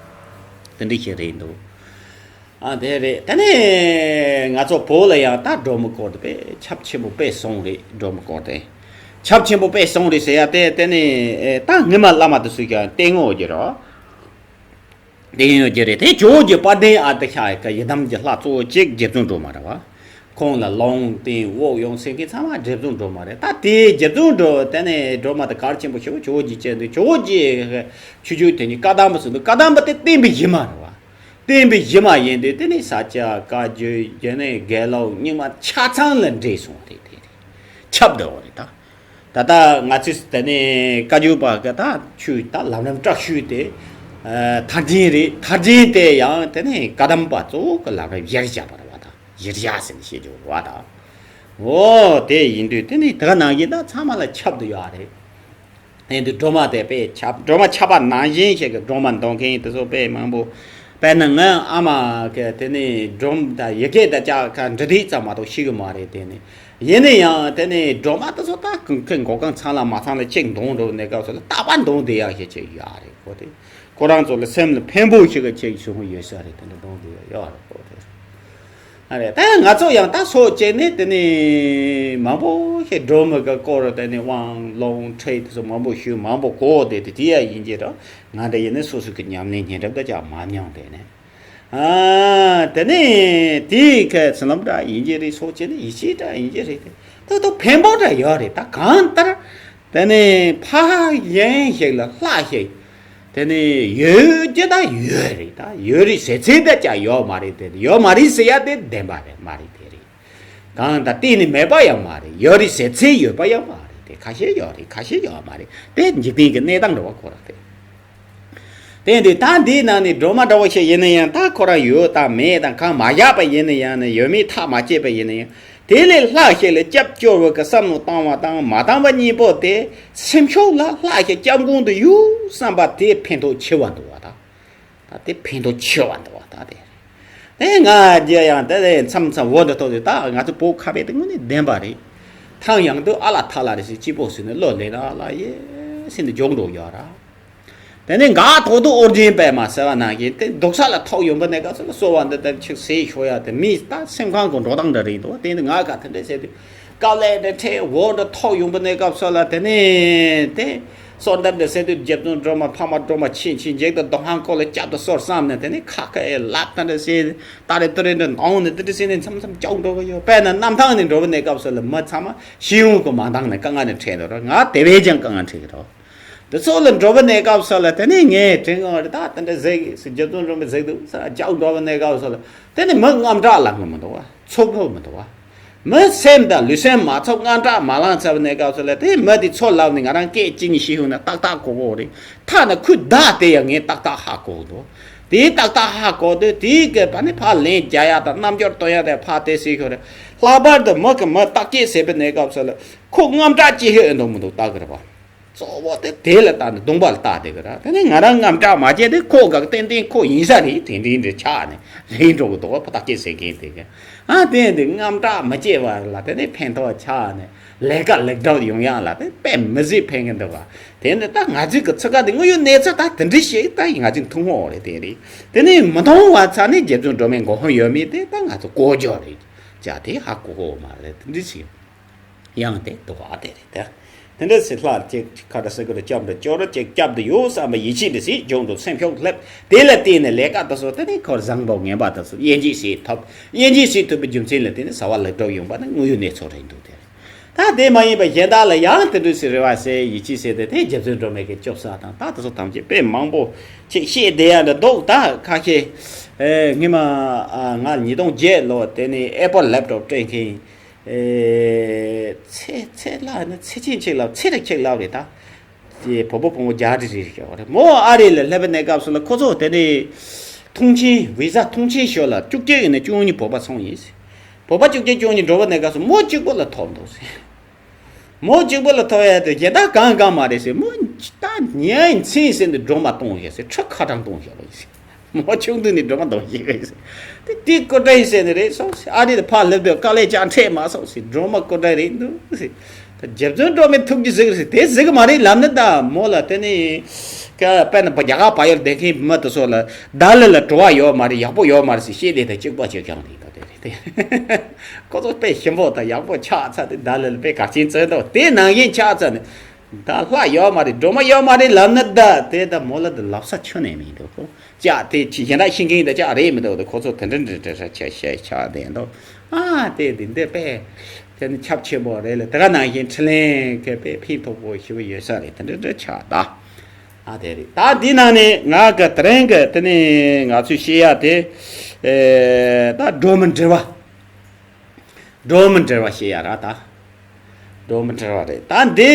དེ་འདྲའི་ཞིག་རེད་འདུག་ཨ་དེ་རེད། དེ་ནས་ང་ཚོ་བོད་ལ་ཡང་ད་སྒྲོལ་མའི་སྐོར་དེ་དཔེ་ཁྱབ་ཆེན་པོ་དཔེ་སོང་རེད། སྒྲོལ་མའི་སྐོར་དེ་ཁྱབ་ཆེན་པོ་དཔེ་སོང་རེད་ཟེར་ཡ་དེ། དེ་ནས་ཨེ་ད་སྔོན་མ་བླ་མ་དེ་ཚོས་ཀྱང་བསྟེན་ཡོད་ཀྱི་རེད། བསྟེན་ཡོད་ཀྱི་རེད། དེ་ཇོ་བོ་རྗེ་དཔལ་ལྡན་ཨ་ཏི་ཤ་ཡི་ཡི་དམ་གྱི་ལྷ་གཙོ་བོ་གཅིག་རྗེ་བཙུན་སྒྲོལ་མ་རེད་བ། ཁོང་ལ་ལུང་བསྟན་དབུགས་དབྱུང་ཟེར་མཁན་ཚང་མ་རྗེ་བཙུན་སྒྲོལ་མ་རེད། ད་དེ་རྗེ་བཙུན་སྒྲོལ་དེ་ནས་སྒྲོལ་མ་དེ་གལ་ཆེན་པོ་ཞེ་པོ་ཇོ་བོ་རྗེ་བྱས་འདུག་ཇོ་བོ་རྗེ་ཆོས་བརྒྱུད་དེ་ཉིད་བཀའ་གདམས་པ་ཟེར་འདུག་བཀའ་གདམས་པ་དེ་བསྟན་པའི་གཞི་མ་རེད་བ། བསྟན་པའི་གཞི་མ་ཡིན་དུས་དེ་ནས་ས་སྐྱ་བཀའ་བརྒྱུད་དེ་ནས་དགེ་ལུགས་རྙིང་མ་ཆ་ཚང་ལ་འདྲེས་སོང་བ་རེད། དེ་རེད། ཁྱབ་འདུག་རེད་ད། ད་ལྟ་ང་ཚོས་དེ་ནས་བཀའ་བརྒྱུད་པ་གི་ད་ཆོས་ད་ལམ་རིམ་དྲག་ཤོས་དེ་ཨ་མཐར་འབྱིན་རེད། མཐར་འབྱིན་དེ་ཡང་དེ་ནས་བཀའ་གདམས་པ་གཙོ་བོ་གི་ལམ་རིམ་གཞིར་བཞག་པ་རེད་བ་ད། གཞིར་བཞག་ཟེར་ནས་བཤད་རྒྱུ་རེད་བ་ད། འོ་དེ་ཡིན་དུས་དེ་ནས་དེ་ག་ནང་བཞིན་ད་ཚང་མ་ལ་ཁྱབ་འདུག་ཡོད་རེད། ཡིན་དུས་སྒྲོལ་མ་དེ་དཔེ་ཁྱབ། སྒྲོལ་མ་ཁྱབ་པ་ནང་བཞིན་ཞིག་གི་སྒྲོལ་མ་འདོན་མཁན་དེ་ཚོ་དཔེ་མང་པོ། དཔེར་ན་ངའི་ཨ་མ་གི་དེ་ནས་སྒྲོལ་མ་དང་ཡི་གེ་དང་ཅག་ཁ་འབྲི་དུས་ཙམ་མ་གཏོགས་ཤེས་གི་མ་རེད། དེ་ནས་ཡིན་ན་ཡང་དེ་ནས་སྒྲོལ་མ་དེ་ཚོ་ད་ཁོ་མགོ་རྐང་ཚང་ལ་མ་ཚང་ལ་གཅིག་འདོན་འགྲོ་གནས་སྐབས་སུ་ལ་རྟག་པར་འདོན་བསྡད་ཡག་ཞིག་ཅིག་ཡོད་རེད། ཁོ་དེ་ཁོ་རང་ཚོ་ལ་སེམས་ལ་ཕན་པོ་ཞིག་གི་ཅིག་བྱུང་ཡོད་ས་རེད། དེ་འདྲ་འདོན་བསྡད་ཡག་ཡོད་རེད། ཁོ་དེ། ཨ་རེད། ད་ང་ཚོ་ཡང་ད་སོ་བྱས་ནས་དེ་ནས་མང་པོ་ཞིག་སྒྲོལ་མ་གི་སྐོར་དེ་ནས་དབང་ལུང་ཁྲིད་དེ་ཚོ་མང་པོ་ཞུས། མང་པོ་གོ་བསྡད་དེ་དེ་ཡང་ཡིན་གྱི་རེད། ང་འདྲ་ཡིན་ན་སོ་སོ་གི་ཉམས་ལེན་སྙན་གྲགས་ད་ཅང་མ་མྱོང་དེ་ནས། ཨ་དེ་ནས་དེའི་ཁ་ཚུལ་ལམ་འདྲ་ཡིན་གྱི་རེད། སོ་བྱས་ནས་ཡིད་ཆེས་འདྲ་ཡིན་གྱི་རེད། དེ་ད་ཕན་པོ་འདྲ་ཡོད་རེད། ད་གང་ལྟར། དེ་ནས་ཕ་གཞན་ཞིག་ལ་ལྷ་ཞིག་དེ་ནས་ཡོད་ཀྱི་ད་ཡོད་རེད། ད་ཡོད་རེད་ཟེར་ཚད་ད་ཀྱང་ཡོད་མ་རེད། དེ་ཡོད་མ་རེད་ཟེར་ཡ་དེ་བདེན་པ་རེད་མ་རེད། དེ་རེད། གང་ལྟར་གཏན་ནས་མེད་པ་ཡང་མ་རེད། ཡོད་རེད་ཟེར་ཚད་ཡོད་པ་ཡང་མ་རེད། དེ་ཁ་ཤས་ཡོད་རེད། ཁ་ཤས་ཡོད་མ་རེད། དེ་འཇིག་རྟེན་གྱི་གནས་སྟངས་རེད་བ་ཁོ་རང་དེ། དེ་འདི་ད་འདིའི་ནང་ནས་སྒྲོལ་མ་འདྲ་བོ་ཞིག་ཡིན་ན་ཡང་ད་ཁོ་རང་ཡོད་དང་མེད་དང་གང་མ་བཞག་པ་ཡིན་ན་ཡང་ནི་ཡོད་མེད་ཐག་མ་བཅད་པ་ཡིན་ན་ཡང་། དེ་ལས་ལྷག་ཤེས་ལ་སྐྱབས་བཅོལ་བའི་གི་བསམ་བློ་བཏང་བ་དང་མ་བཏང་བ་གཉིས་པོ་དེ་སེམས་ཤུགས་ལ་ལྷག་ཤེས་སྐྱབས་མགོན་དུ་ཡོད་བསམ་པ་དེ་ཕན་ཐོགས་ཆེ་བ་འདུག་བ་ད། ད་དེ་ཕན་ཐོགས་ཆེ་བ་འདུག་བ་ད་དེ། དེ་ང་རྒྱལ་ཡང་དེ་མཚམས་མཚམས་འོ་འདི་ཐོག་དེ་ད་ང་ཚོ་བོད་ཁ་བའི་དེ་དངོས་གནས་བདེན་པ་རེད། ཐང་ཡང་དུ་ཨ་ལ་ཐ་ལ་རེ་ཞིག་སྐྱིད་པོ་ཟེར་ནས་བློ་ལེན་ཨ་ལ་ཡེ་ཟེར་ནས་འཇོག་འགྲོ་ཡོད་ར། དེ་ནས་འགག་ཐོག་ཏུ་ཨོ་རྒྱན་པདྨ་ཟེར་བ་ནང་བཞིན་དེ་སྡུག་ས་ལ་ཐོག་ཡོང་པ་ནས་ག་ཚོད་ལ་གསོལ་བ་འདི་ལྟར་ཆིག་ཟེར་ཤོ་ཡ་དེ་མིས་ད་སེམས་ཁང་གི་འགྲོ་སྟངས་འདྲ་རེད་འདུག་དེ་ནི་ང་ག་དེ་འདྲ་བྱས་དུས་དཀའ་ལས་འདྲ་འཕྲད་འོ་འདྲ་ཐོག་ཡོང་པ་ནས་སྐབས་སོགས་ལ་དེ་ནས་དེ་གསོལ་འདེབས་འདྲ་ཟེར་དུས་རྗེ་བཙུན་སྒྲོལ་མ་འཕགས་མ་སྒྲོལ་མ་ཆེན་ཆེན་འཇིག་ཏུ་དོ་ཧང་ཁོ་ལ་སྐྱབས་ཏུ་གསོལ་བསམ་ནས་དེ་ནས་ཁ་ཁ་ཨེ་ལབ་དེ་འདྲ་ཟེར་ད་རེ་ཏུ་རེ་འདྲ་འདོང་ནས་དེ་འདྲ་ཟེར་ནས་མཚམས་མཚམས་སྐྱོག་འགྲོ་གི་ཡོད། དཔེར་ན་གནམ་ཐང་ནས་འགྲོ་བ་ནས་སྐབས་སོགས་ལ་མི་ཚང་མ་ཤེས་ཡོང་གི་མ་འདང་ནས་དཀའ་ངལ་ནས་འཕྲད་འགྲོ་ར། ང་དེ་བས་ཀྱང་དཀའ་ངལ་འཕྲད་ཀྱི་རོ། འདི་ཚོ་ལ་འགྲོ་བ་གནས་སྐབས་སུ་ལ་དེ་ནས་ངས་དྲན་གང་རེད། ད་དེ་འདྲ་ཟེར་གི་སུ་རྒྱབ་དོན་རོ་མི་ཟེར་འདུག་ས་རྒྱག་འགྲོ་བ་གནས་སྐབས་སུ་ལ་དེ་ནས་མི་དངངས་སྐྲག་ལངས་གི་མི་འདུག་བ། ཚོགས་པོ་མི་འདུག་བ། མི་སེམས་དང་ལུས་སེམས་མ་ཚོགས་དངངས་སྐྲག་མ་ལངས་ཚར་བ་གནས་སྐབས་སུ་ལ་དེ་མི་དེ་ཚོ་ལབ་ནས་ང་རང་སྐད་ཅིག་ཉིད་ཤེས་ཡོང་ན་ཏག་ཏག་གོ་གོ་རེད། ཐ་ན་ཁོའི་བརྡ་དེ་ཡང་ངས་ཏག་ཏག་ཧ་གོ་འདུག་དེའི་ཏག་ཏག་ཧ་གོ་དུས་དེའི་སྐད་པ་ནི་ཕར་ལན་རྒྱག་ཡ་དང་རྣམ་འགྱུར་སྟོན་ཡ་དེ་ཕར་དེ་སྲིད་ཤོར་རེད། ལྷག་པར་དུ་མི་གི་མི་བརྟག་དཔྱད་བྱེད་པའི་གནས་སྐབས་སུ་ལ་ཁོ་དངངས་སྐྲག་ཅི་ཧེ་ཨེ་འདུག་མི་འདུག་ལྟ་གི་རེད་བ། གཙོ་བོ་དེ་དེ་ལ་བལྟ་ནས་གདོང་པ་ལ་བལྟ་བསྡད་གི་ར། དེ་ནས་ང་རང་དངངས་སྐྲག་མ་བྱས་ཏེ་ཁོ་ག་ཏན་ཏན་ཁོ་ཡིན་ས་རེད། དེ་འདྲའི་འདྲ་ཆགས་ནས་རེད་འགྲོ་གི་འདུག་བ། ཕ་ཐག་ཅེས་ཟེར་མཁན་དེ་གི་ཨ་དེ་འདི་དངངས་སྐྲག་མ་བྱས་པ་ལ་དེ་ནས་ཕན་ཐོགས་ཆགས་ནས་ལས་ཀ་ལེགས་གྲུབ་ཡོང་ཡག་ལ་དེ་དཔེ་མི་སྲིད་ཕན་གི་འདུག་བ། དེ་འདི་ད་ང་ཚོའི་གི་ཚུགས་ཀ་དེ་དངོས་ཡོད་གནས་ཚུལ་ད་དེ་འདྲ་ཞིག་ད་ང་ཚོའི་ཐུན་མོང་རེད། དེ་རེད། དེ་ནས་མི་མཐོང་བ་ཚ་ནས་རྗེ་བཙུན་སྒྲོལ་མའི་མགོ་འཕང་ཡོད་མེད་དེ་ད་ང་ཚོ་གོ་རྒྱུ་རེད། ཅག་དེ་ཧ་གོ་གོ་མ་རེད། དེ་འདྲ་ཞིག་ཡང་དེ་འདུག་ཨ་དེ་རེད་དེ། དེ་འདྲ་སེ་ལྷ་ཅིག་ཁ་བྲལ་སེ་ཀུ་རུ་སྐྱབས་འགྲོ་སྐྱོར་ཅིག་སྐྱབས་དུ་ཡོད་བསམ་པའི་ཡིད་ཆེས་འདི་སྲིད་འབྱུང་དུ་སེམས་ཤུགས་སླེབས། དེ་ལ་བརྟེན་ནས་ལས་ཀ་དུ་སོ་དེ་ནི་འཁོར་བཟང་པོ་ངན་པ་དུ་སོ་དབྱེ་འབྱེད་བྱེད་ཐུབ། དབྱེ་འབྱེད་བྱེད་ཐུབ་པའི་རྒྱུ་མཚན་ལ་བརྟེན་ནས་བྱ་བ་ལེགས་གྲུབ་ཡོང་པ་ནི་དངོས་ཡོད་གནས་ཚུལ་རེད་འདུག་དེ་རེད། ད་དེ་མ་ཡིན་པ་གཞན་དག་ལ་ཡང་དེ་འདྲ་སེ་རེ་བ་སེ་ཡིད་ཆེས་སེ་དེ་དེ་རྗེ་བཙུན་སྒྲོལ་མའི་གི་སྐྱོབ་ས་དང་ད་དུ་སོ་ཐམས་ཅད་དཔེ་མང་པོ་ཅིག་བཤད་བསྡད་ཡ་འདྲ་འདུག་ད་ཁ་ཤས་ངས་མ་ང་ཉིས་སྟོང་བརྒྱད་ལོ་དེ་ནས་ཨེ་པོལ་ལེབ་ཊོབ་སྤྲད་མཁན། ཨེ། ཚེ་ཚེ་ལ་ནི་ཚེ་ཆེན་ཆེ་ལབ་ཚེ་རིག་ཆེ་ལབ་རེད་ད། དེ་བོད་པ་ཕོ་མོ་རྒྱ་རི་རི་རེད་རེད། མོ་ཨ་རི་ལ་སླེབས་པའི་གནས་སྐབས་སུ་ལ་ཁོ་ཚོ་དེ་ནས་ཐོངས་མཆན་བི་ཟ་ཐོངས་མཆན་ཞོར་ལ་བཅུ་གཅིག་ཡིན་ན་བཅུ་གཉིས་བོད་པ་ཚོང་ཡིན། བོད་པ་བཅུ་གཅིག་བཅུ་གཉིས་འགྲོ་བའི་གནས་སྐབས་སུ་མོ་གཅིག་པོ་ལ་ཐོབ་འདུག་མོ་གཅིག་པོ་ལ་ཐོབ་ཡ་དེ་རྒྱལ་དར་གང་གང་མ་རེད་ཟེར། མོ་ད་ཉན་མཚན་ཟེར་ནས་སྒྲོལ་མ་གཏོང་ཡ་ཟེར། ཁྲི་ཁ་གྲངས་གཏོང་ཡ་ལ་ཡིན་ཟེར། མོ་ཆུང་དུས་ནས་སྒྲོལ་མ་གཏོང་ཤེས་ཀྱི་ཟེར། དེ་དེ་སྐུ་དྲིན་ཟེར་ནི་རེད་སོང་ཟེར། ཨ་རི་ལ་ཕར་སླེབས་དུས་དཀའ་ལས་ཅང་འཕྲད་མ་སོང་ཟེར། སྒྲོལ་མ་སྐུ་དྲིན་རེད་འདུག་ཟེར། ད་རྗེ་བཙུན་སྒྲོལ་མའི་ཐུགས་རྗེ་ཟིག་རེད་ཟེར། དེ་ཟིག་མ་རེད་ལབ་ནི་ད་མོ་ལ་དེ་ནས་ཀ་དཔེར་ན་རྒྱ་གར་བལ་ཡུལ་བསྡད་མཁན་མི་དེ་ཚོ་ལ་ད་ལི་ལ་བྲོ་བ་ཡོད་མ་རེད། ཡག་པོ་ཡོད་མ་རེད་ཟེར་བཤད་བསྡད་དེ་གཅིག་པ་གཅིག་རྐྱང་རེད། ད་དེ་རེད་དེ། ཁོ་ཚོ་དཔེ་ཞིམ་པོ་དང་ཡག་པོ་ཆགས་ཚར་དུས་ད་ལི་ལ་དཔེ་ག་ཅིན་བཙོན་ཐོག་དེ་ནང་བཞིན་ཆགས་ཚར་ནས། ད་ལྷ་ཡོད་མ་རེད། སྒྲོལ་མ་ཡོད་མ་རེད་ལབ་ན་ད་དེ་ད་མོ་ལ་ད་ལབ་ས་ཁྱོན་ནས་མི་འདུག་གོ། ཅག་དེ་ཅི་གཞན་དག་ཤེས་མཁན་ད་ཅག་རེད་མི་འདུག་ད་ཁོ་ཚོ་དེ་འདྲ་འདྲ་འདྲ་ཆ་ཆ་ཆ་དེ་འདུག་ཨ་དེ་དེ་འདི་དཔེ་དེ་ནི་ཁྱབ་ཆེན་པོ་རེད་ལ། དེ་ག་ནང་བཞིན་འཕྲིན་ལས་གི་དཔེ་ཕན་ཐོགས་པོ་ཞེ་པོ་ཡོད་ས་རེད། དེ་འདྲ་འདྲ་ཆགས་ད། ཨ་དེ་རེད། ད་འདི་ནང་ནས་ང་གི་དེ་རིང་གི་དེ་ནས་ང་ཚོས་བཤད་ཡ་དེ་ཨེ་ད་སྒྲོལ་མ་འབྲེལ་བ། སྒྲོལ་མ་འབྲེལ་བ་བཤད་ཡ་ར་ད། སྒྲོ་མི་འགྲེལ་བ་རེད། ད་འདི་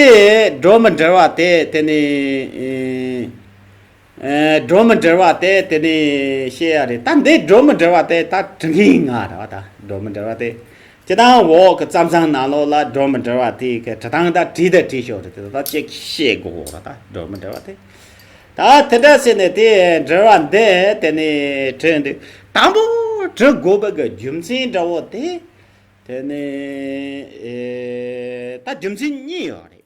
སྒྲོ་མི་འགྲེལ་བ་དེ་དེ་ནི་ཨེ། ཨེ། སྒྲོ་མི་འགྲེལ་བ་དེ་དེ་ནི་བཤད་ཡ་རེད། ད་འདི་སྒྲོ་མི་འགྲེལ་བ་དེ་ད་དྲི་ངན་ང་རེད་བ། ད་སྒྲོ་མི་འགྲེལ་བ་དེ་སྤྱིར་བཏང་འོག་གི་རྩྭ་མཚང་ནང་ལོགས་ལ་སྒྲོ་མི་འགྲེལ་བ་དེ་གི་དྲི་སྟངས་ད་བྲིས་ད་བྲིས་ཤོག་རེད། དེ་ད་ཅིག་བཤད་དགོས་རེད། ད་སྒྲོ་མི་འགྲེལ་བ་དེ་ད་དེ་འདྲ་ཟེར་ནས་དེ་འགྲེལ་བ་འདི་དེ་ནི་བྲིས་འདུག་དང་པོ་བྲི་དགོས་པ་གི་རྒྱུ་མཚན་འདྲ་བོ་དེ་དེ་ནི་ཨེ། ད་རྒྱུ་མཚན་གཉིས་ཡོད་རེད།